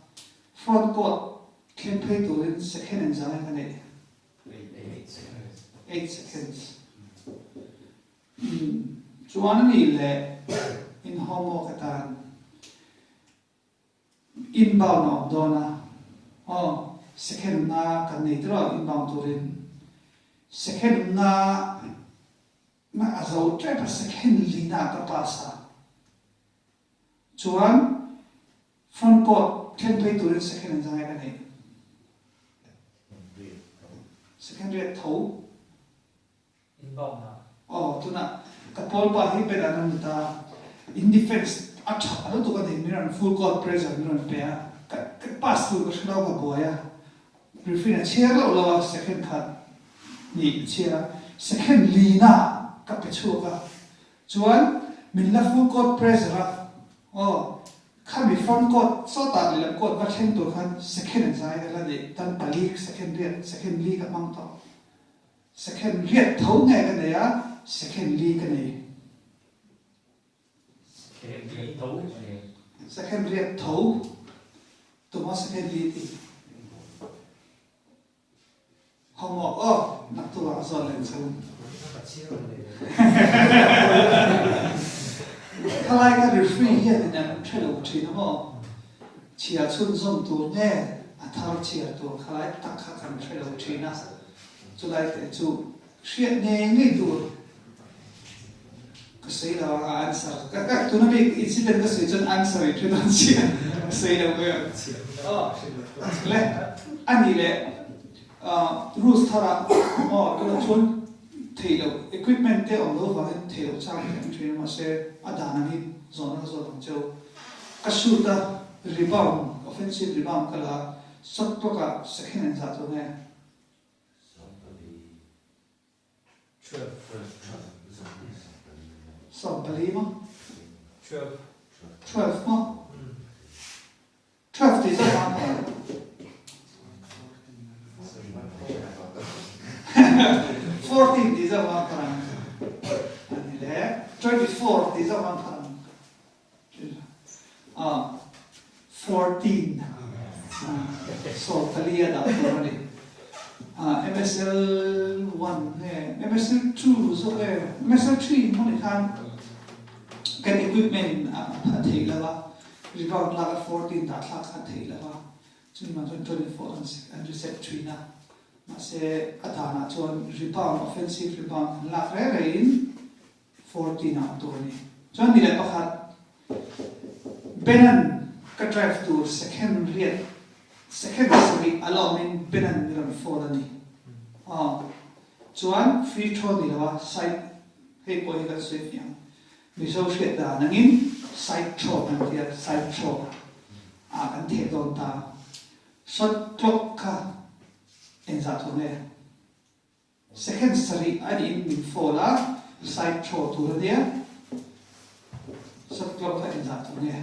front court thleng phei turin second engzah nge ka neih? 8 seconds. Chuan ni leh in Homework atan inbound a awm dawn a, aw second nga kan nei tiraw inbound turin second nga na a zo tep a second lina ka pass a chuan front court thlen phei turin second an zangai ka nei second riat tho. Inbound ah. Aw tunah ka pawl pa hi Ben an rawn ta in defense a tha a lutuk a ni min rawn full court pressure min rawn pe a ka ka pass tur ka hre lo ka buai a referee a chhiar loh lo a second khat hnih a chhiar a second lina ka pe chhuak a chuan min la full court pressure a aw khami front court sawtah lehlam court va thleng tur khan second an zai ka la neih tan pali second riat second li ka hmang tawh. Second riat tho nge ka nei a, second li ka nei. Second riat tho a ni. Second riat tho, tuma second li ti. Homework aw, naktuk ah zawn leh cheu. Khalai kha referee hian in an hre lo thin a maw? Chhia chhunzawm tur nge a thar chhiar tur khalai tak kha kan hre lo thin a. Chulai te chu hriat ngei ngei tur ka sawi lo ang a answer ka ka tuna bik incident ka sawi chuan answer i hre dawn chiah ka sawi lo mai ang le ani leh rules thar ah aw tunah chuan theih loh equipment te awm lo vangin theih loh chang te an thin a mahse a dan ang hi zawhna ka zawt ang cheu ka shoot a rebound offensive rebound ka la a shot clock ah second an zah tur nge. Sawmpali maw? 12 maw? 12 tih zawk ang phar. 14 tih zawk ang phar ang. Ani le 24 tih zawk ang phar ang. Ah, 14 sawmpali a dah tur a ni. Ah, MSL 1 nge MSL 2 zawk e, MSL 3 hmawni khan kan equipment a theih lo a, rebound lak a 14 dah thlak kha a theih lo a, chumi vang chuan 24 an an reset thin a, mahse a danah chuan rebound, offensive rebound an lak reng rengin 14 ah tur a ni. Chuan ni leh pakhat, Benan ka drive tur second riat, second sarih a la awmin Benan mi rawn phone a ni. Aw, chuan free throw ni lo a, side, hei pawh hi kan sawi fiah ang, Mizo hriat dan angin side throw kan ti a, side throw ah kan theh dawn ta. Shot clock kha engzah tur nge? Second sarih a niin min fall a, side throw tur a nia. Shot clock kha engzah tur nge?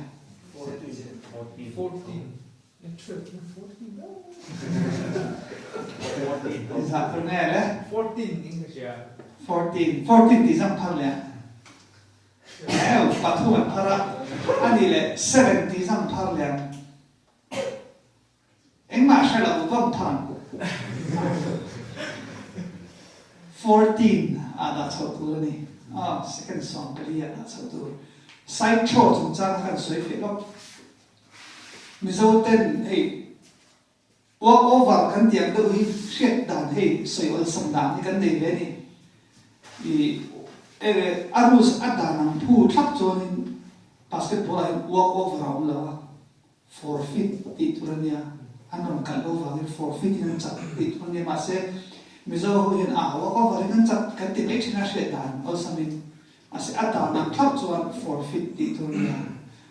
Engzah tur nge le? 14. 14 tih zang phar leh a. Heu, pathum an phar a, a nih leh seven tih zang phar leh ang. Engmah hre lo vang phang 14 ah dah chhoh tur a ni. Aw, second 14 ah dah chhoh tur. Side throw chungchang kha kan sawi feh lawk. Mizo ten hei walk over kan tih ang deuh hi hriat dan hei sawi awlsam dan hi kan nei ve a ni. I a rules a dan ang phu thlap chuanin basketball ah hian walk over a awm lo a. Forfeit tih tur a nia, an rawn kalh lo vangin forfeit in an chak tih tur a nia, mahse Mizo ho hian a walk over in an chak kan ti mai thin a hriat dan awlsam in, mahse a dan ang thlauh chuan forfeit tih tur a nia.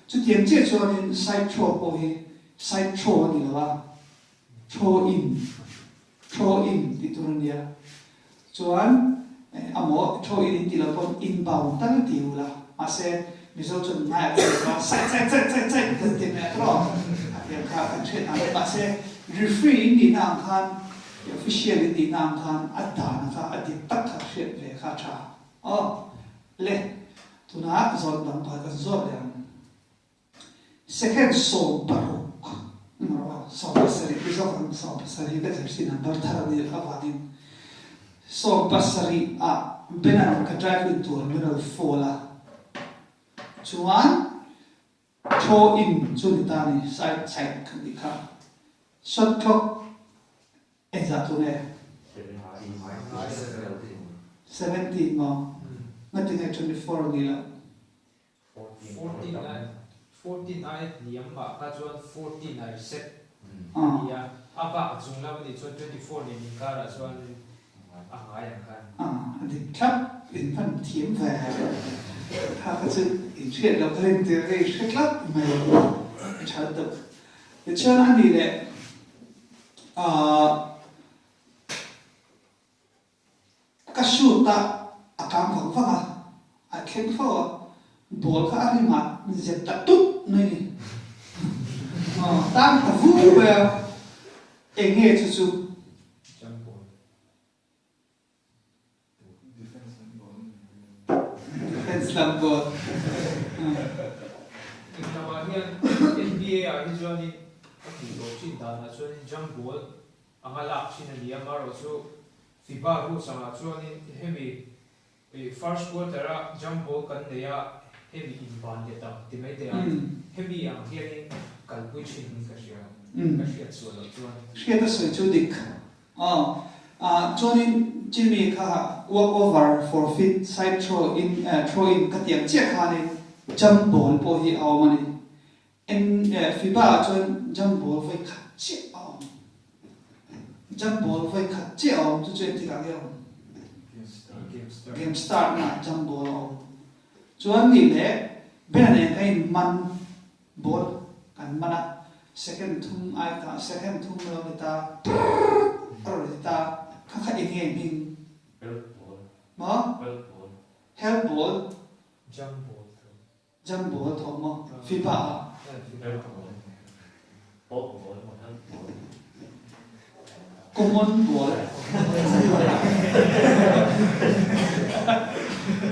Chutiang chiah chuanin side throw pawh hi side throw a ni lo a, throw in, throw in tih tur a nia. Chuan amaw throw in in tih loh pawn inbound tal ti ula, mahse Mizo chuan ngai a pawh lo a, side side side side side kan ti mai a tawh a tiang kha kan hriat ang a, mahse referee in nihna ang khan official in nihna ang khan a dan kha a dik tak kha hriat ve kha a tha aw le tunah zawn dang pakhat kan zawt leh ang. Second 16 17 hi zawk ang 17 ka jersey number thar a nih avangin 17 ah banner ka drive in tur min rawn fall a. Chuan throw in chu ni ta ni side side kan tih kha. Shot clock engzah tur nge? 17 maw? Ngatinge 24 a nih loh? 14 ai hniam mah kha chuan 14 a reset a ni a, a bak a chung lam a nih chuan 24 nen inkarah chuan a ngai ang khan. A dik thlap in hman thiam ve kha kha chu in hriat loh ka rin tir ka in hre tlat mai a tha lutuk. Tichuan a nih leh aah Ka shoot a, a kang vang vang a, a thleng fo a, ball kha a rim ah min zep ta tut mai ni. Aw, tan ta vu mai a, eng nge chu chu? Jump ball. Defense lam ball. Defense lam ball. Englamah hian NBA ah hi chuanin a tih tawh thin danah chuanin jump ball anga lak thin a ni a, amaherawhchu FIBA rules angah chuanin hemi first quarter a jump ball kan nei a, hemi inban let ang ti mai teh a, hemi ang hianin kalpui thin in ka hria, ka hriat sual loh chuan. Hriat a sawi chu dik aw. Chuanin Jimmy kha walk over forfeit side throw in throw in ka tiang chiah khanin jump ball pawh hi a awm a ni. En FIBA ah chuan jump ball vawi khat chiah a awm. Jump ball vawi khat chiah a awm chu chu engtikah nge a awm? Game start na ah jump ball a awm. Chuan nih leh Bena nen kan in man ball kan man a, second thum ai ta second thum a lo ni ta prrrr a rawn ti ta kha kha eng nge hming? Help ball. Maw? Help ball. Help ball. Jump ball. Jump ball thawm maw? FIFA ah. Common ball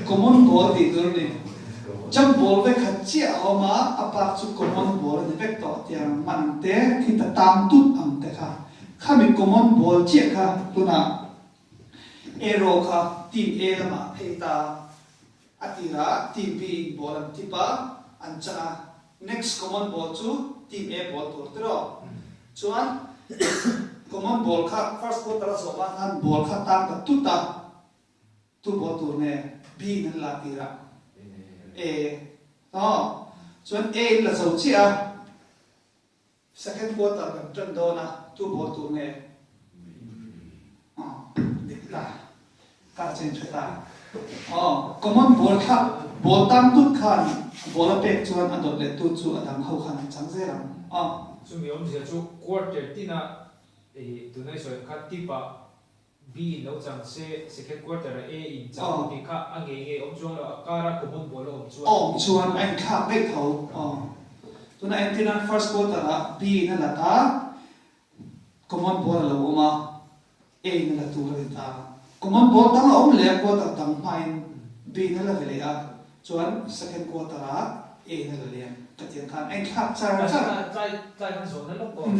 Common ball tih tur a ni. Jump ball vek khat chiah a awm a, a pak chu common ball a ni vek tawh tiang man ang te, khi ta tang tut ang te kha. Khami common ball chiah kha tunah arrow kha team A lamah phei ta. A tirah Team B in ball an tip a, an chang a, next common ball chu Team A ball tur tiraw. Chuan common ball kha first quarter a zawh vang khan ball kha tang ta tut a, tu ball tur nge B in an la tirah A aw. Chuan A in la zo chiah a. Second quarter kan tan dawn a, tu ball tur nge? Aw, dik ta. Ka chen tha ta. Aw, common ball kha ball tan tut khan ball a pek chuan a dawt leh tu chu a dang ho khan an chang zel ang. Aw. Chumi awmzia chu quarter tina tunai sawi kha tip ah B in lo chang se, second quarter ah A in chang tih kha a ngei ngei awm chuang lo, a kara common ball a awm chuan. Awm chuan a inthlak daih tho. Aw. Tuna entir nan first quarter ah B in a lat a, common ball a lo awm a, A in a la tur a ni ta. Common ball dang a awm leh a, quarter dang hmain B in a la ve leh a, chuan second quarter ah A in a la leh ang ka ti ang khan a inthlak char char. Tlai tlai khan zawn na lawk aw.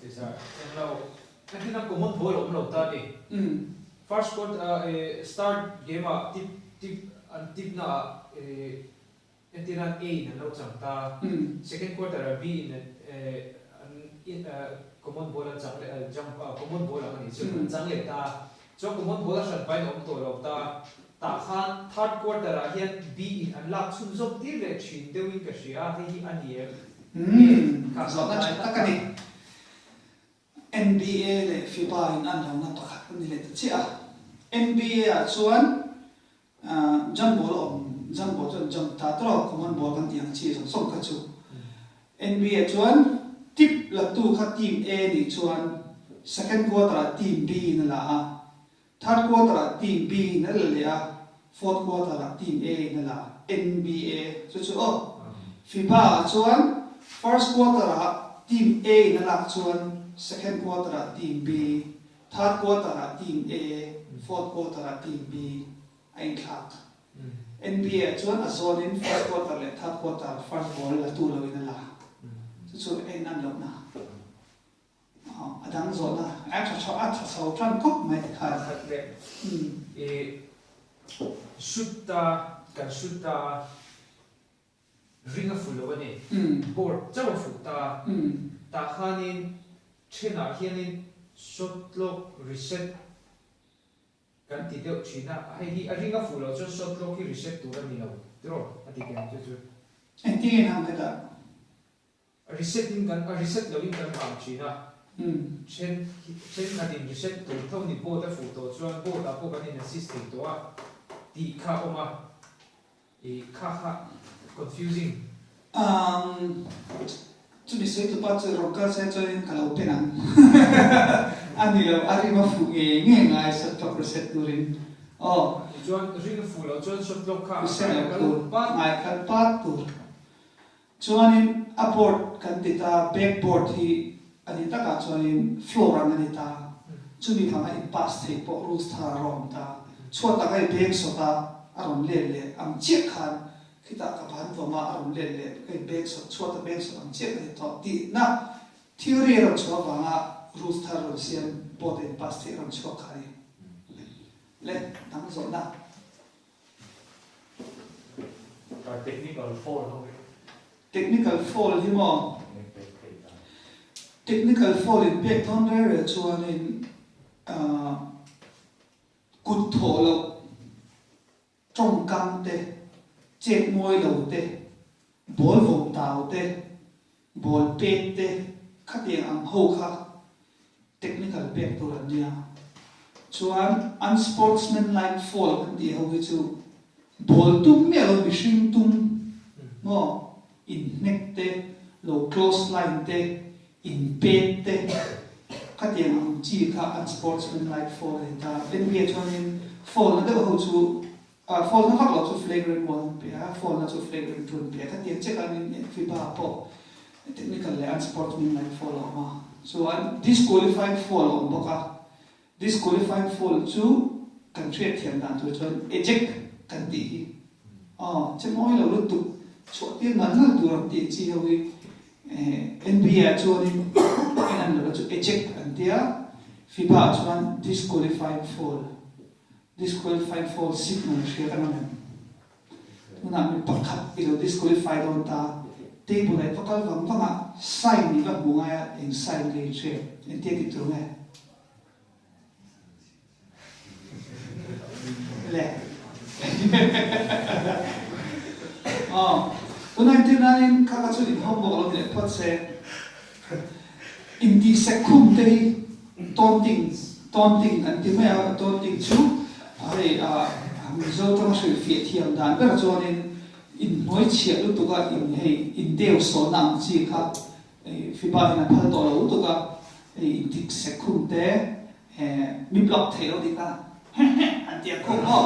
Tizar englo. Nakin a common ball a awm lo ta a ni. First quarter start game ah tip tip an tip na ah entir nan A in an lo chang ta. Second quarter ah B in an common ball an chang leh jump common ball ang a nih chu an chang leh ta. Chuan common ball a hran pahin a awm tawh lo ta. Tah khan third quarter ah hian B in an lak chhunzawm tir leh thin deuhin ka hria a, hei hi a ni em? Umm, zawhna tha tak a ni. NBA leh FIBA in an lohna pakhat a ni leh ta chiah a. NBA ah chuan jump ball a awm, jump ball chu an jump ta tawrh a, common ball kan tih ang chi zawng zawng kha chu. NBA chuan tip la tu kha team A nih chuan second quarter ah team B in a la a, third quarter ah team B in a la leh a, fourth quarter ah team A in a la. NBA chu chu aw. FIBA ah chuan first quarter ah team A in a lak chuan second quarter ah team B, third quarter ah team A, fourth quarter ah team B a inthlak. NBA ah chuan a zawn in first quarter leh third quarter first ball la tu lo in a la. Chu chu a in an lohna. A dang zawhna a tha chho a tha chho tan khawp mai ti khan. Pakhat leh i shoot ta kan shoot ta a. Ring a fuh lo a ni. Board chauh a fuh ta. Tah khanin thenah hianin shot clock reset kan ti deuh thin a, hei hi a ring a fuh loh chuan shot clock hi reset tur a ni lo tiraw a ti keng chu chu. Engtin nge nang hetah? Reset in kan reset loin kan vang thin a, then thenkhatin reset tur tho ni board a fuh tawh chuan board ah pawh kan in assist thei tawh a tih kha a awm a, i kha kha confusing. Umm chumi sawi tupa chu rawn kal se chuanin ka lo pen ang a ni lo, a rim a fuh ngei ngei ngai shot clock reset turin aw. Tichuan ring a fuh loh chuan shot clock kha a reset loh tur, ngai kal pat tur. Chuanin a board kan ti ta, back board hi a ni takah chuanin floor ang a ni ta, chumi vanga in pass theih pawh rules thar a rawn ta, chhuat taka i beng sawt a, a rawn let leh ang chiah khan khitah ka van vawm a, a rawn let leh ka in beng sawt, chhuat a beng sawt ang chiah ka ni tawh tihna theory a rawn chhuah avanga rules thar rawn siam board a in pass theih a rawn chhuak kha a ni. Le dang zawhna. Technical foul ho hi. Technical foul hi maw? Technical foul in pek dawn rel rel chuanin kut thawh loh tawngkam te, chet mawi lo te, ball vawm tau te, ball pek te khatiang ang ho kha technical pek tur an nia. Chuan unsportsmanlike foul kan tih ho hi chu ball tum miah lo mihring tum maw inhnek te, lo close line te, inpet te khatiang ang chi kha unsportsmanlike foul a ni ta. NBA chuanin foul na deuh ho chu foul na vak lo chu flagrant one an pe a, foul na chu flagrant two an pe a, khatiang chiah khanin FIBA pawh technical leh unsportsmanlike foul a awm a. Chuan disqualifying foul a awm bawk a, disqualifying foul chu kan hriatthiam dan tur chuan eject kan tih hi aw che mawi lo lutuk chhuah tir nal nal tur an tih chi ho hi NBA ah chuanin en an lo chu eject an tia, FIBA ah chuan disqualifying foul. Disqualified for signal hria kan awm em? Tunah mi pakhat i lo disqualify dawn ta, table ah i va kal vang vang a, sign i va hmu ngai a, eng sign nge i hriat? Engtia ti tur nge? Le. Aw, tunah entir nanin kha kha chu in homework lo ni leh phawt se, intihsek khum te hi Taunting, taunting an ti mai a, taunting chu hei Mizo tanga hrilhfiah thiam dan ber chuanin inhnuai chhiah lutuk a, in hei indeu sawhna ang chi kha FIBA hian a phal tawh lo lutuk a, hei intik sek khum te mi block theih lo dik a, an ti ang khum maw,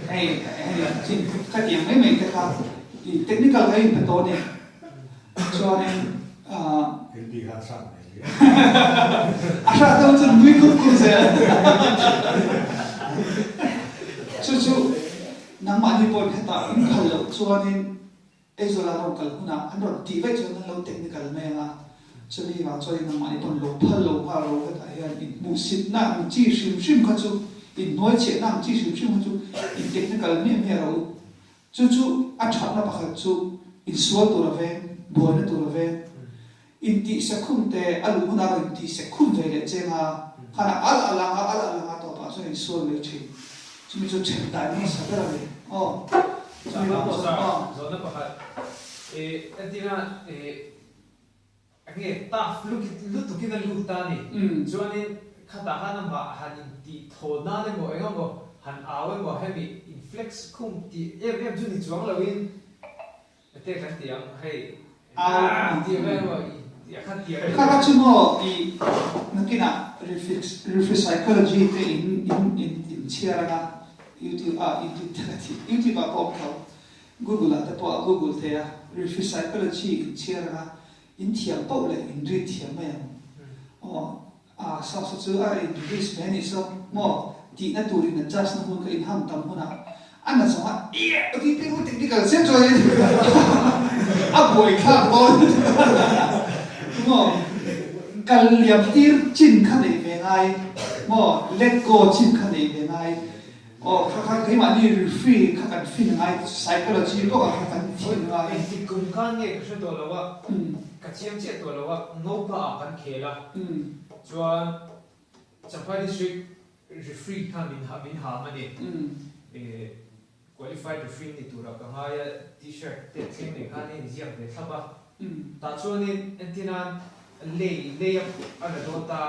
hei hei chin khatiang mai mai te kha technical kha in pe tawh a ni. Chuanin a hrat deuh chu nui kur kur zel. Chu chu nangmahni pawhin hetah in phal loh chuanin Aizawl ah rawn kal hunah an rawn tih vaih chuan an lo technical mai ang a, chumi vang chuanin nangmahni pawn lo phal lo nghal ro hetah hian inhmuhsitna ang chi hrim hrim kha chu inhnuaichhiahna ang chi hrim hrim kha chu in technical miah miah ro. Chu chu a thatna pakhat chu insual tur a veng, buaina tur a veng. Intihsek khum te a luh hunah rawn intihsek khum ve leh cheng a, khan a al a lang a, al a lang a tawpah chuan insual mai thin. Chumi chu then dai hmasa ber a ni. Aw, chumi vang chuan aw. Zawhna pakhat, entirna enge tough lutukin a lut ta a ni. Chuanin khatah khan amah han intih thaw nan emaw eng emaw han au emaw hemi in flex khum tih em em chu ni chuang loin ete kan ti ang hei au tih vel emaw i kha ti ang Kha kha chu maw i nakinah refi psychology te in in in in chhiar anga youtube ah youtube te ka ti youtube ah pawh awm tho Google ah te pawh a Google thei a, refi psychology in chhiar anga in thiam poh leh in read thiam mai ang. Aw a sa sa chu a in release mai a nih saw maw tihna tur in adjust na hun kha in ham tam hunah a na zawng a ieh a tih pek technical zet chuanin a buai thlak dawn maw kal liam tir chin kha neih ve ngai maw let go chin kha neih ve ngai. Aw kha kha keimahni referee kha kan fin ngai psychology bawk ah kha kan fin ngai. Engtik kum khan nge ka hre tawh lo a, ka chiang chiah tawh lo a, Ngopa ah kan khel a, chuan Champhai District referee khan min min ham a ni. Qualified referee ni tura ka ngai a, T-shirt te thleng nei khan a inziak ve thlap a, tah chuanin entirnan lei lei up a la dawn ta.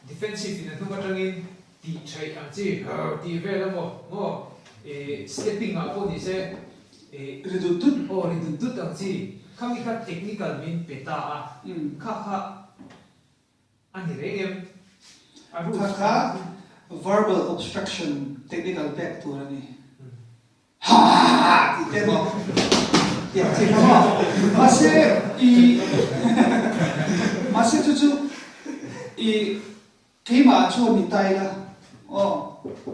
Defensive in a hnung atangin tih theih ang chi hrr tih vel a maw maw ih stepping ah pawh ni se ih Ri dut dut. Aw ri dut dut ang chi khami kha technical min pe ta a kha kha a ni reng em a rules Kha kha verbal obstruction technical pek tur a ni. Haa tih te maw tiang chi kha maw mahse i mahse chu chu i keimah chuan ni ta ila aw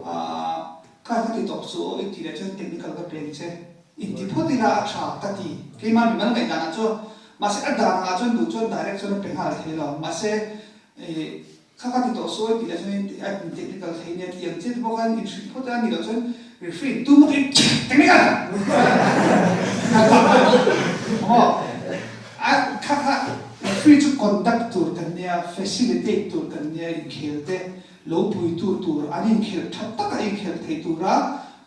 ah kha ka ti tawh chu aw i tih leh chuan technical ka peng che inti phawt ila a tha ka ti keimah mimal ngaihdan ah chuan mahse a dan angah chuan duh chuan direct chuan a pe nghal thei lo mahse i Kha ka ti tawh sawi tih leh chuan a in technical thei nia tih ang chiah te pawh khan in hrilh phawt a, a nih loh chuan referee tum bawk in technical maw a kha kha referee chu conduct tur kan nia facilitate tur kan nia inkhel te lo pui tu tur an inkhelh tha taka inkhelh theih tura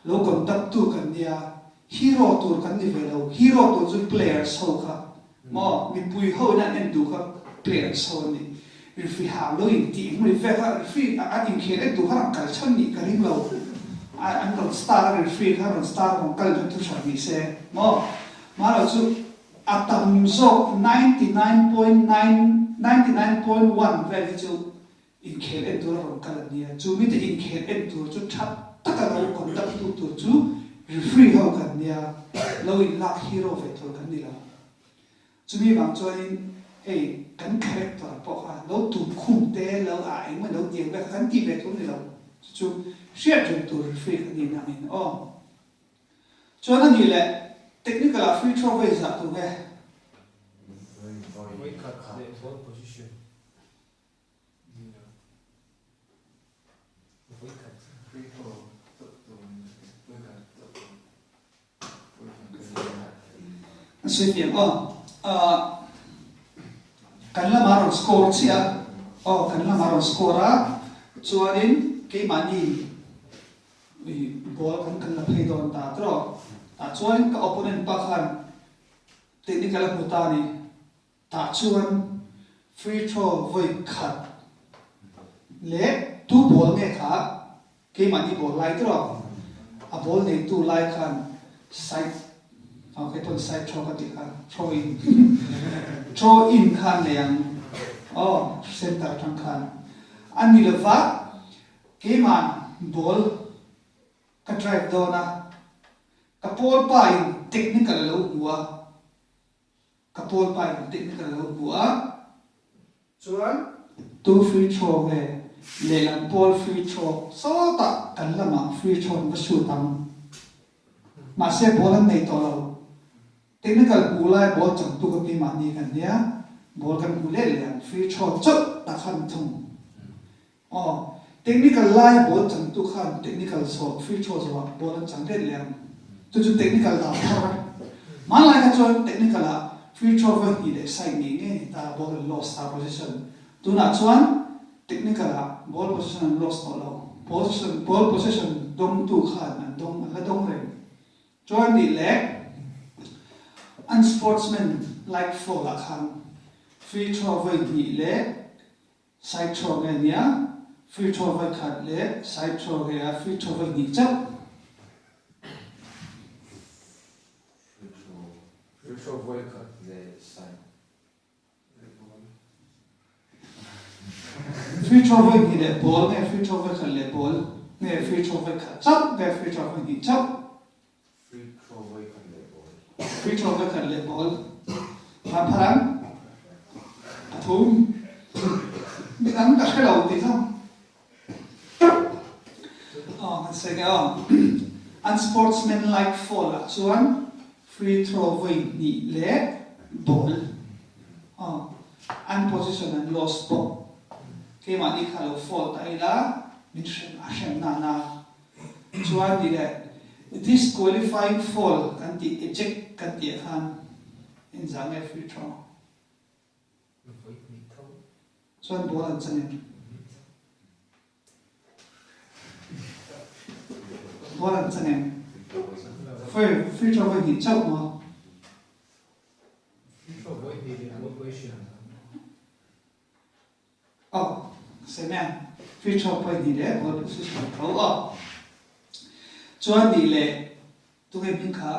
lo conduct tu kan nia hero tur kan ni ve lo hero tur chu players ho kha Maw mipui ho in an en duh kha players ho an ni. Referee hang lo in tih engmawni vel kha referee an inkhel en duh kha an kal chhan nih ka ring lo. An rawn star a referee kha rawn star a rawn kal chuan thu hran ni se maw. Mahlo chu a tam zawk 99.9 99.1 vel hi chu inkhel en tur a rawn kal an nia. Chu mite inkhel en tur chu tha taka lo conduct tu tur chu referee ho kan nia, lo inlak hero ve tur kan ni lo. Chumi vang chuanin hei kan character pawh kha lo tum khum te lo ah engemaw lo tiang ve kha kan tih ve tur ni lo. Chu chu hriat reng tur referee kan nih nangin aw. Chuan a nih leh technical ah free throw vei zah tur nge? Vawikhat leh ball position. An sawi fiam aw. Kan lamah rawn score chiah a, aw kan lamah rawn score a, chuanin keimahni ball kan kan la phei dawn ta tawh. Tah chuan ka opponent pa khan technical a hmu ta a ni. Tah chuan free throw vawi khat leh tu ball nge kha keimahni ball lai tawh a ball neitu lai khan side aw kei pawn side throw ka tih kha throw in throw in khan nei ang aw center atang khan a ni lova keimah ball ka drive dawn a ka pawl pa in technical a lo hmu a. Ka pawl pa in technical lo hmu a. Chuan tu free throw nge lehlam pawl free throw sawtah kan lamah free throw an va shoot ang. Mahse ball an nei tawh lo. Technical hmuh lai ball changtu ka keimahni kan nia, ball kan hmu leh leh ang free throw chauh tak khan thung. Aw, technical laia ball changtu khan technical zawh, free throw zawhah ball an chang let leh ang. Chu chu technical dan thar a. Hmanlai kha chuan technical ah free throw va hnih leh side ngei ngei a ni ta, ball an lost ta position. Tunah chuan technical ah ball position an lost tawh lo. Position, ball position dawngtu khan an dawng, an la dawng reng. Chuan nih leh unsportsman like foul ah khan free throw vawi hnih leh Side throw nge nia free throw vawi khat leh side throw nge a free throw vawi hnih chauh. Free throw Free throw vawi khat leh side ball. Free throw vawi hnih leh ball nge free throw vawi khat leh ball nge free throw vawi khat chauh nge free throw vawi hnih chauh. Free throw vawi khat leh ball. Free throw vawi khat leh ball. Vanpharang pathum. Midang ka hre lo tih kha. Aw kan sawi nge aw. Unsportsmanlike foul ah chuan free throw vawi hnih leh ball. Aw an position an lost bawk. Keimahni kha lo foul ta ila min hrem a hrem nana. Chuan ni leh disqualifying foul kan tih eject kan tih ah khan engzah nge free throw? Chuan ball an chan em? Ball an chan em? Free throw vawi hnih chauh maw? Free throw vawi hnih leh ball position. Aw, Semian, free throw pawh i ni leh ball position tho aw. Chuan nih leh tunge hming kha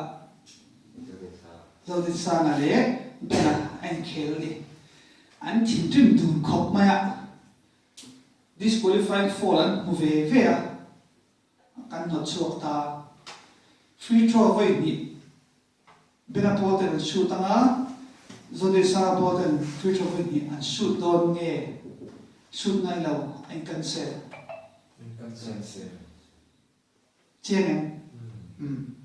Zodinsanga leh Bena a inkhel a ni. An thinrim dun khawp mai a, disqualifying foul an hmu ve ve a, kan hnawt chhuak ta. Free throw vawi hnih Bena pawl ten an shoot anga, Zodesara pawl ten free throw vawi hnih an shoot dawn nge shoot ngai lo a in cancel. In cancel. Chiang em? Umm.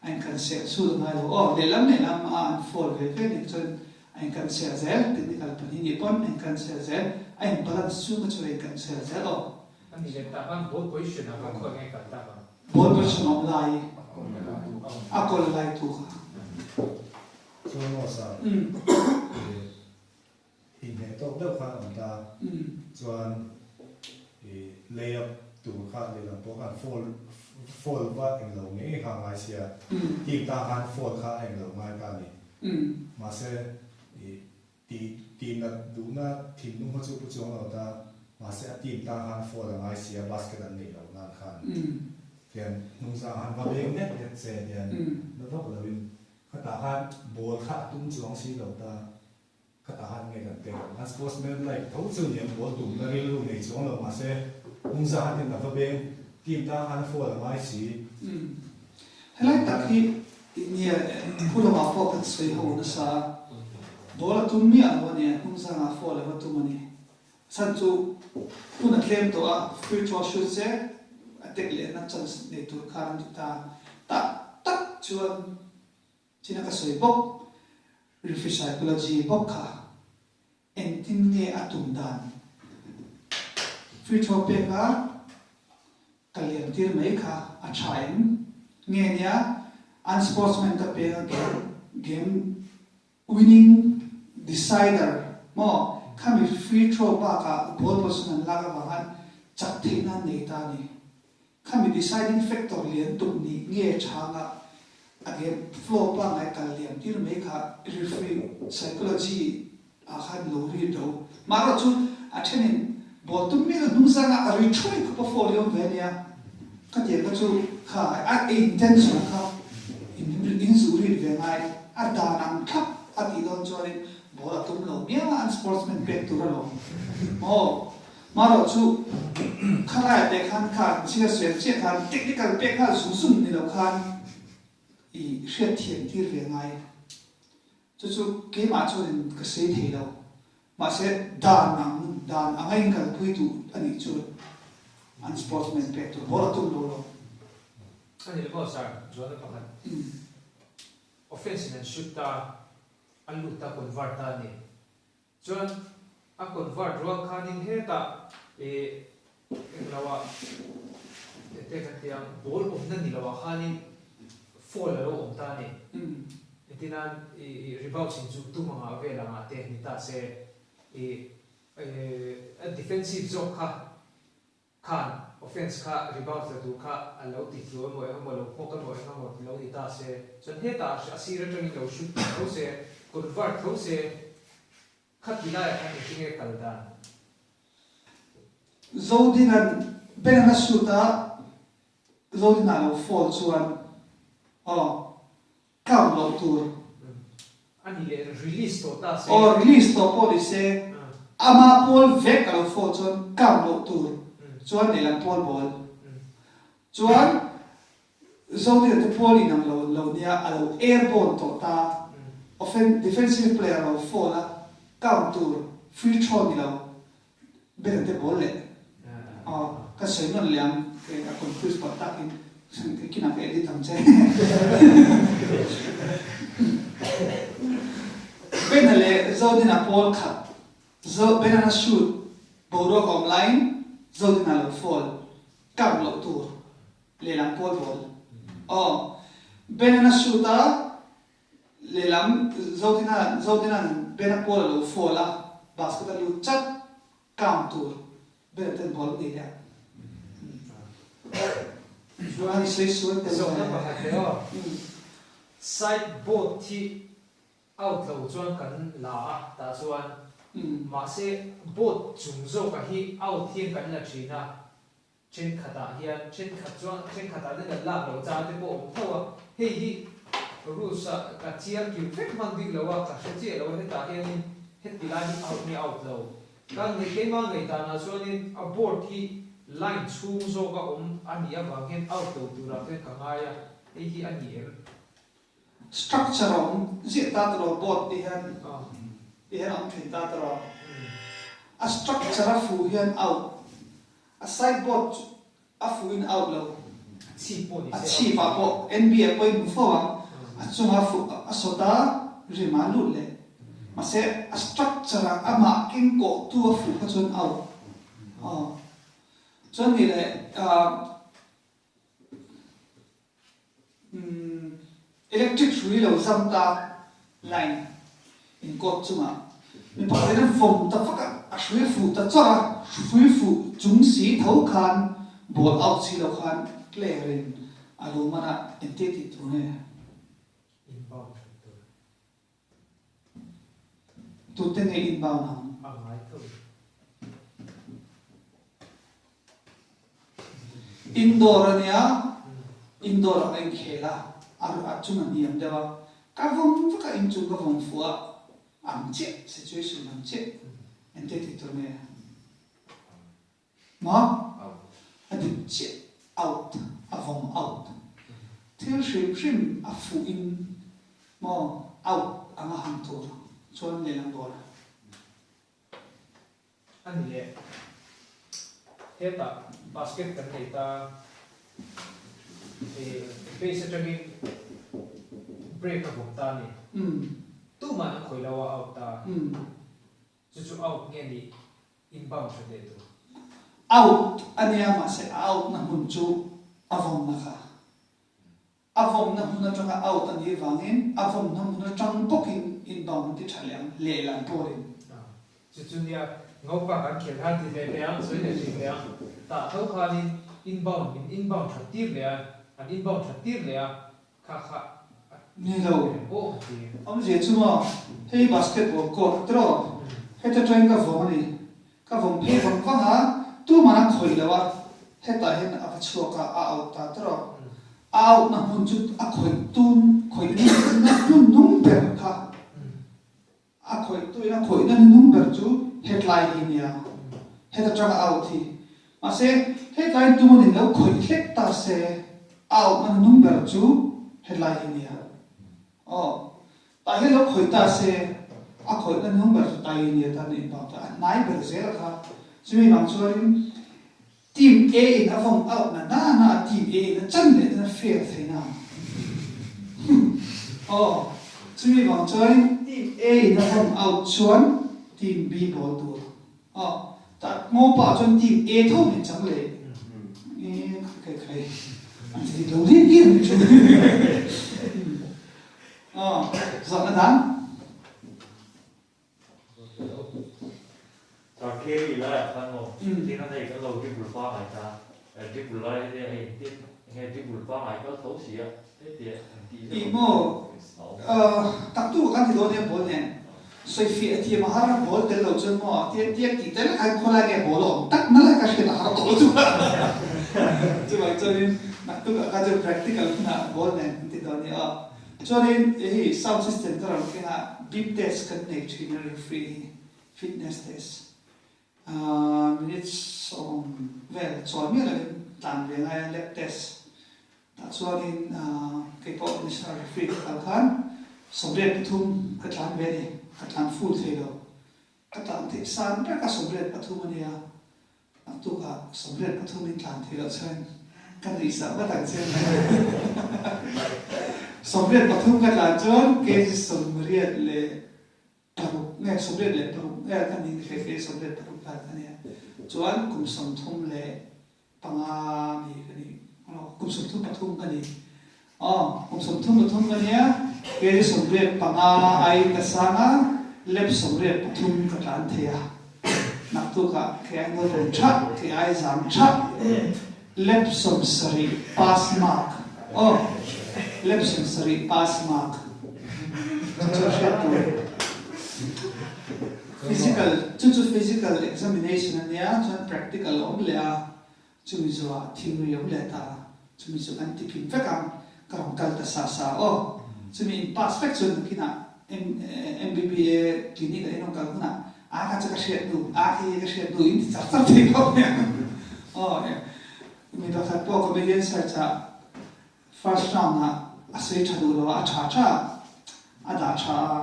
A in cancel shoot a ngai lo aw. Lehlam lehlam a an foul ve ve nih chuan a in cancel zel. Technical pahnih nih pawn a in cancel zel. A in balance chhung kha chu a in cancel zel aw. A nih leh tak ang, ball position ah kha khawi nge kal tak ang? Ball position awm lai, a kawl lai tu kha. Chuan maw sir, inhneh tawk deuh khan awm ta, chuan i lay up tur kha lehlam pawh khan foul foul va englo ngei ngei kha a ngai sia, team ta khan foul kha a englo ngai ta a ni. Mahse i Tih tih nat duhna thinlung kha chu pu chuang lo ta, mahse a team tan khan foul a ngai si a, basket an neih loh nan khan hian hnungzang han va beng det det che hian na vak loin khatah khan ball kha a tum chuang si lo ta, khatah khan nge kan pek ang, an sportsman like tho chu ni an ball tumna rilru nei chuang lo mahse hnungzang han hian a va beng team tan khan foul a ngai si. Helai tak hi Nia, pu lamah pawh kan sawi ho nasa a, ball a tum miah lo a nia, hnung zangah foul a va tum a ni. A chhan chu hun a tlem tawh a, free throw shoot se a tek lehna chance nei tur khan an ti ta. Tak tak chuan china ka sawi bawk, referee psychology bawk kha engtin nge a tum dan? Free throw pek a Ka liam tir mai kha a tha em? Nge nia an sportsman ka peng a game game winning decider maw khami free throw bakah ball position an lak avang khan chak theihna an nei ta a ni. Khami deciding factor lian tuk nih nge chhanga a game flow pangngai kal liam tir mai kha referee psychology ah khan lo ri do. Marawh chu a thenin ball tum miah lo hnung zangah a ri thuai khawp a foul hi awm ve a nia. Ka tiang kha chu kha a intention kha in in zuh rit ve ngai a dan ang thlap a tih dawn chuanin ball a tum lo miau a an sportsman pek tur alawm maw. Marawh chu khalai te khan kha chhia sual chiah khan technical pek nghal zung zung ni lo khan i hriatthiam tir ve ngai. Chu chu keimah chuanin ka sawi thei lo. Mahse dan ang dan anga in kalpui duh a nih chu an sportsman pek tur bawr a tum lo lo. A ni lo sir, Joana pakhat offense in an shoot ta, an lut ta convert ta a ni. Chuan a convert rual khanin hetah ih englo ah ete kan ti ang ball awmna ni lo ah khanin foul a lo awm ta a ni. Engtinan ih rebound chin chu tum angah vel angah te ni ta se ih a defensive zawk kha Khan offense kha rebound tla tur kha a lo ti tlu emaw eng emaw lo hmawk emaw eng emaw lo ni ta se chuan hetah a sir atangin lo shoot tho se, convert tho se kha ti laiah khan engtin nge kal dan? Zodina'n Ben a shoot a, Zodina lo fall chuan aw count loh tur. A ni leh release tawh ta se. Aw release tawh pawh ni se ama pawl vek a lo fall chuan count loh tur chuan lehlam pawl bawl chuan Zodina te pawl inang lo lo nia a lo airborne tawh ta offen defensive player a lo fall a count tur free throw ni lo Bena te bawl leh aw ka sawi nawn leh ang kei a confuse palh takin kinah ka edit ang che. Bena leh Zodina pawl khat Zo Bena na shoot boruak a awm laiin Zodina lo fall count loh tur. Lehlam pawl ball. Aw. Ben-a'n a shoot a, lehlam Zodina Zodina'n Ben-a pawl a lo fall a, basket a lut chat, count tur Ben-a ten ball an nei leh ang. Chuan i sawi sual tel Zawhna pakhat leh aw. Side board hi out lo chuan kan la a, tah chuan mahse board chung zawkah hi out hian kan la thin a, Thenkhatah hian thenkhat chuan thenkhatah te kan lak loh chang te pawh a awm tho a, hei hi rules ah ka chiang kim vek hman bik lo a, ka hre chiah lo a, hetah hianin heti lai hi out nge out lo. Ka ngei keimah ngei danah chuanin a board hi line chhung zawk a awm a nih avang hian out lo turah chuan ka ngai a, hei hi a ni em? Structure a awm ziah ta tawh lo, board tih hian tih hian a awm thin ta tawh lo. A structure a fuh hian out, a side board chu a fuh in out lo. A chhip pawh ni se out. A chhip ah pawh NBA pawh in hmu fo ang, a chunga fuh a sawt a, rim ah a lut leh. Mahse a structure ah amah keng kawh tu a fuh kha chuan out. Aw. Chuan ni leh ah. Electric hrui lo zam ta line in kawt chungah mi pakhat in a vawm ta vak a, a hrui fuh ta chawrh a, hrui fuh chung si tho khan ball out si lo khan player in a lo man a, engtia tih tur nge? Inbound hrui tur. Tute nge inbound ang? A ngai tho. Indoor a nia, indoor ah ka inkhel a, a chung a hniam deuh a, ka vawm vak a, inchung ka vawm fuh a, ang chiah, situation ang chiah, engtia tih tur nge? Maw? A dik chiah, out, a vawm out. Thil hrim hrim a fuh in maw out ang a han tur chuan lehlam dawn a. A ni leh. Hetah basket kan nei ta. Ih base atangin break a vawm ta a ni. Tuman an khawih lo a out ta. Chu chu out nge nih inbound tha teh tur. Out a nia mahse a out na hmun chu a vawmna kha. A vawmna hmun atanga out a nih vangin a vawmna hmun atang bawkin inbound an ti tha leh ang, lehlam pawhin. Chu chu nia Ngopa kan khel khan ti leh leh ang, sawi leh thin leh ang. Tah tho khanin inbound min inbound that tir leh a, an inbound that tir leh a, kha kha a Ni lo. Awmzia chu maw, hei basketball court tiraw, heta tangin ka vawm a ni. Ka vawm phei vang vang a, tuman a khawih lo a, hetah hian a va chhuak a, a out ta tiraw. A out na hmun chu a khawih tun, khawih na hmun nung ber kha. A khawihtuin a khawihna hnuhnung ber chu hetlai hi nia, heta tanga out hi. Mahse, hetlaiin tuman in lo khawih hlek ta se, a outna hnuhnung ber chu hetlai hi nia. Aw, tah hian lo khawih ta se, a khawihna hnuhnung ber chu tai nia tan a inbang ta, a hnai ber zel kha. Chumi vang chuanin Team A in a vawm out na na na a team A in a chan leh ten a fair thei na ang. Aw, chumi vang chuanin team A in a vawm out chuan team B ball tur. Aw, tah ngaw pah chuan team A tho min chang leh. E, khai khai, an ti dik lo riak riak mai thin. Aw, zawhna dang. Tarkeri laiah khan maw tin a hei kan lo dribble pangai ta, dribble lai hi hei engtin enge dribble pangai kal tho si a heti an tih zeuh Ih maw tak tu kan ti dawn nia ball nen sawi fiah a thiam a har a ball tel lo chuan maw tiang tiang tih tel khan khawlai nge ball a awm tak na lai ka hriat a har tawh lo chu chuvang chuanin naktuk ah kha chu practical hunah ball nen kan ti dawn nia aw. Chuanin hei sound system ka rawn keng a, beep test kan nei thin a referee hi, fitness test. Minute 10 vel chawi miah lovin tlan ve ngai a, lap test. Tah chuanin kei pawh national referee ka kal khan 83 ka tlan ve a ni, ka tlan full thei lo. Ka tlan theih san ber kha 83 a nia, Naktukah 83 in tlan thei loh chuan ka nuihsah vat ang che. 83 ka tlan chuan kg 86 nge 86 nge ka ning hle hle 86 tlan ka nia. Chuan kum 35 mi ka ni. Kum 33 ka ni. Aw, kum 33 ka nia, kg 85 aiin ka sang a, lap 83 ka tlan thei a. Naktukah kei ai naupang tha, kei ai zam tha, lap 70 pass mark. Aw, lap 70 pass mark. Chu chu hriat tur. Physical, chu chu physical examination a nia, chuan practical a awm leh a. Chumi zuah thingri awm leh ta, chumi chu kan ti phim vek ang, ka rawn kal ta sa sa aw. Chumi in pass vek chuan nakinah MBBA clinic ah in rawn kal hunah a kha chu ka hriat hnu, a khi hi ka hriat hnu in ti char char thei khawp mai ang. Aw, mi pakhat pawh comedian search ah First round ah a sawi tha duh lo a, a tha tha a dah tha a,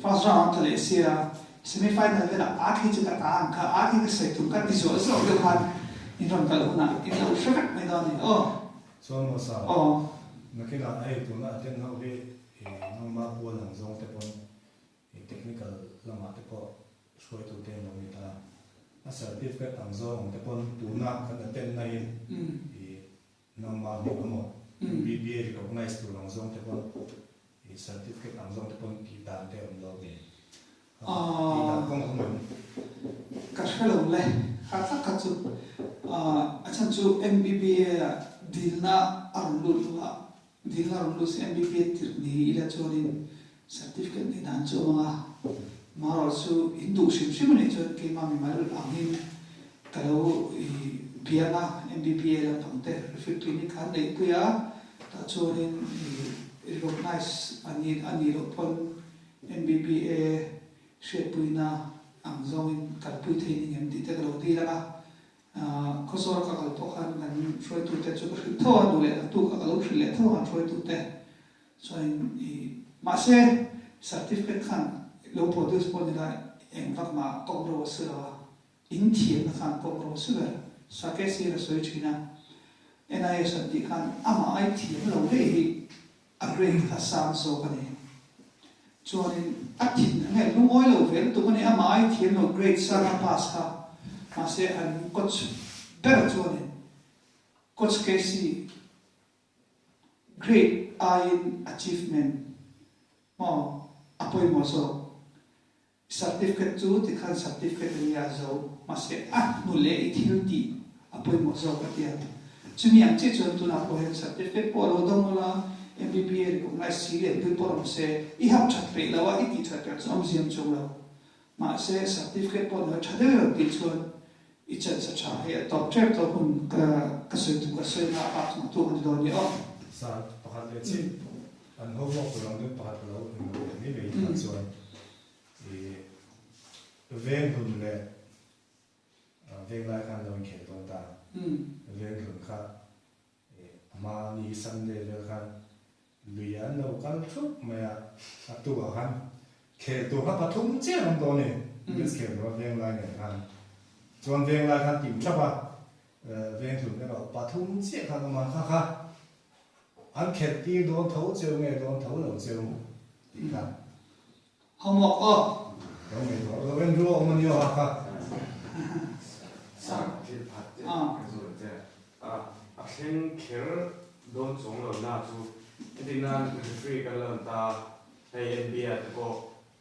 first round an tla leh sia, semi final velah a khi chu ka ta ang kha, a khi ka sawi tum ka ti zuah zuah deuh khan in rawn kal hunah in lo hre vek mai dawn a ni aw. Chuan maw sa, nakinah hei tuna a ten ho hi nangmah pual ang zawng te pawn technical lamah te pawh hruaitu te an lo ni ta a, a certificate ang zawng ang te pawn tuna kan attend na in Nangmah hming a maw? BBA recognize tur ang zawng te pawn i certificate ang zawng te pawn tih dan te awm lo nge? Tih dan kawng a awm em? Ka hre lo le, kha tak kha chu a chhan chu MBBA ah dilna a rawn lut lo a, dilna a rawn lut si MBBA tirh ni ila chuanin certificate nei dan chu a awm ang a, marawh chu in duh hrim hrim a nih chuan keimah mimal angin Ka lo i biang a, MBBA lampang te Refit Clinic kha an neihpui a, tah chuanin i recognize a ni a nih loh pawn MBBA hriatpuina ang zawngin kalpui thei ni ngem tih te ka lo dil ang a. Khawzawl ka kal pawh khan kan hruaitute chu ka hrilh tho a, duh leh naktuk kha ka lo hrilh leh tho ang hruaitute chuanin i mahse certificate khan lo produce pawh ni la eng vak mah kawng ro a si lo a. In thiamna khan kawng ro si ber. Sake sir a sawi thin a, NIS an tih khan amah ai thiam lo daih hi a grade kha sang zawk a ni. Chuanin a thin a nge lungawi lo ve lutuk a ni, amah ai thiam lo grade sang a pass kha. Mahse an coach ber chuanin Coach Casey grade aiin achievement maw a pawimawh zawk. Certificate chu tikhan certificate a nia zo, mahse a hnu leh i thil tih a pawimawh zawk a tia. Chumi ang chiah chuan tunah pawh hian certificate pawh a lo dawng ula, MBBA recognize si leh pui pawh rawh se, i hap that peih lo a, i tih that peih chu awmzia chung lo. Mahse certificate pawh ni lo tha deuh deuh tih chuan i chance a tha hei a tawp tep tawh hun ka ka sawi tum ka sawi na a bak chu ngahtu a ni dawn ni aw. Sir, pakhat leh chiah an ho zawk tur ang deuh pakhat ka lo inlo leh mai mai tak chuan i veng hlun leh veng lai khan lo inkhel dawn ta, veng hlun kha A hma ni Sunday vel khan lui an lo kal thup mai a, a tukah khan khel tur kha pathum chiah an awm dawn a ni, match khel tura veng lai nen khan. Chuan veng lai khan tim thap a, veng hlun erawh pathum chiah khan awm a, kha kha an khelh tir dawn tho cheu nge dawn tho lo cheu tih kha. Homework aw. Lo ngaihtuah lo en ru a awm a ni aw ha kha. Sang thil phat te ka zawt che a, a thleng kher dawn chuang lo na chu heti nan referee kan la ta hei NBA te pawh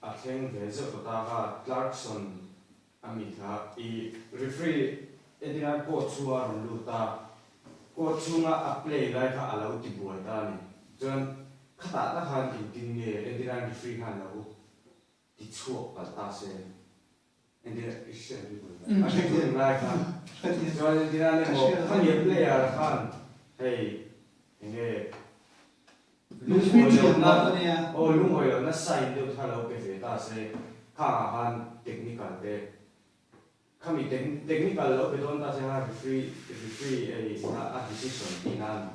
a thleng ve zeuh ta ta kha Clarkson a mi kha i referee heti nan court chhunga a rawn lut a court chhunga a play lai kha a lo ti buai ta a ni chuan Khatah tak khan engtin nge entirna referee khan lo ti chhuak palh ta se entir i hriat bik lo a hre thei lai khan chuan entirna emaw khami player khan hei enge lungawi lohna aw lungawi lohna sign deuh kha lo pe ve ta se khangah khan technical te Khami technical lo pe dawn ta che kha referee referee ei a decision tihna a ni.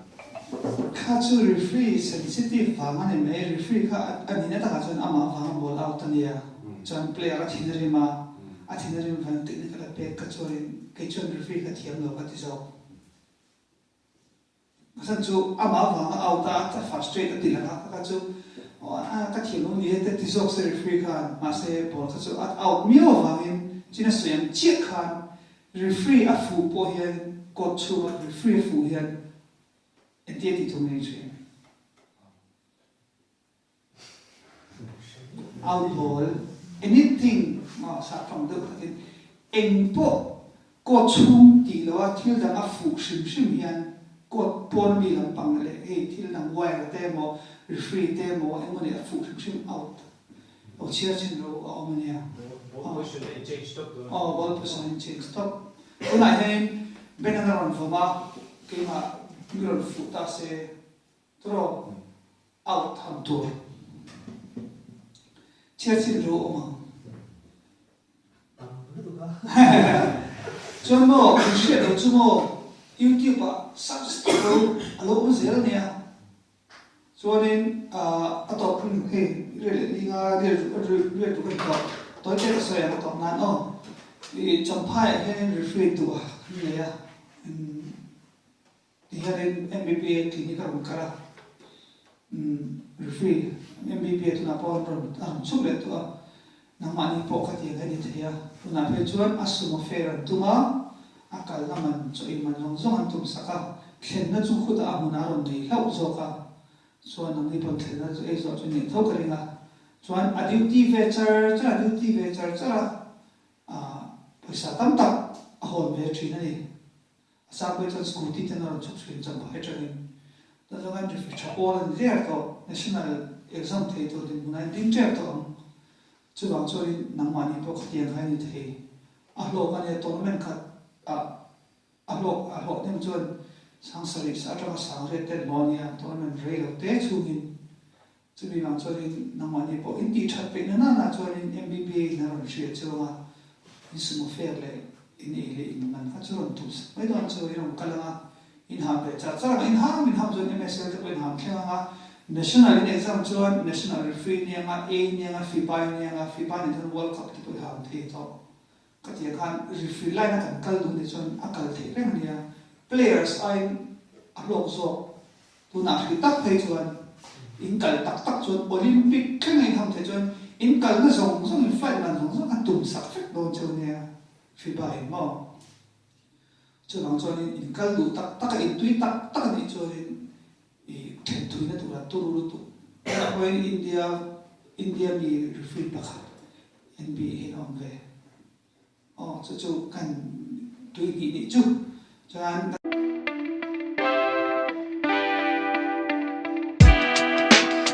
Kha chu referee sensitive vang a ni mai, referee kha a nihna takah chuan amah vanga ball out a nia, chuan player a thin a rim a, a thin a rim vangin technical a pek kha chuanin kei chuan referee kha thiam lo ka ti zawk. A chhan chu amah vanga out a a frustrate a ti lang a, kha chu ka thiam lo ni e te ti zawk se referee khan, mahse ball kha chu a out miau avangin chin a sawi ang chiah khan referee a fuh pawh hian court chhunga referee a fuh hian. Engtia tih thung in hria? Out ball, anything maw sah tawng deuh takin eng pawh court chhung tih loh a thil dang a fuh hrim hrim hian court pawn ami lampang leh hei thil dang wire te emaw referee te emaw engemaw nih a fuh hrim hrim out lo chhiar chhin lo a awm a nia. Ball position a in change tawp dawn a. Aw ball position a in change tawp. Tunah hianin Ben-an a rawn vawm a, keimah mi rawn fuh ta se Throw out tham tur chhiarchhin ro awm ang. Tam lutuk a. Chuan maw kan hriat loh chu maw YouTube ah search tak lo a lo awm zel ania. Chuanin a tawp hun hei riat leh linga riat riat ruk a ni tawh. Tawi te ka sawi ang a tawp nan aw. I Champhai ah hianin referee duh a kan nei a. Ti hianin MBPA clinic a rawn kal a, referee MBPA tunah pawh an rawn a rawn chhuk leh tawh a, nangmahni pawh khatiang hi a ni thei a, tunah phei chuan a sumo fare an tum a, a kalna man chaw in man zawng zawng an tum sak a, thlenna chu khutah a hmunah a rawn nei hlauh zawk a, chuan nangni pawn thlenna chu ei zawh chu nei tho ka ring a, chuan a duty ve char char a duty ve char char a, pawisa tam tak a hawn ve thin a ni. A sangpui chuan scooty ten a rawn chhuk chhuin champhai atangin ta chuan kan referee tha pawl an der tawh, national exam thei tur dinhmun a inding tep tawh ang. Chuvang chuanin nangmahni pawh khatiang kha i ni thei. A hlawk a nia tournament khat ah a hlawk a hlawh hnem chuan sangsarih sa atanga sangriat te an hlawh a nia tournament rei lo te chhungin. Chumi vang chuanin nangmahni pawh in tih that peih na nana chuanin MBBA in a rawn hria chuang a, in sumo fer leh in ei leh in man kha chu rawn tum sak mai dawn chu i rawn kal ang a, in ham ve char char ang a, in ham in ham chuan MSL te pawh in ham thleng ang a, National in exam chuan National referee ni ang a, A ni ang a, FIBA ni ang a, FIBA nih chuan World Cup te pawh i ham thei tawh. Khatiang khan referee line a kan kal duh nih chuan a kal theih reng a nia, players aiin a hlawk zawk. Tunah hrih tak phei chuan in kal tak tak chuan Olympic thleng a inham theih chuan in kalna zawng zawng in flight man zawng zawng a tum sak vek dawn cheu nia FIBA in maw. Chuvang chuanin in kal duh tak tak a in tui tak tak a nih chuanin i then thuina tura turu lutuk. Tunah pawhin India India mi referee pakhat NBA hian a awm ve. Aw chu chu kan tui hnih nih chu. Chuan.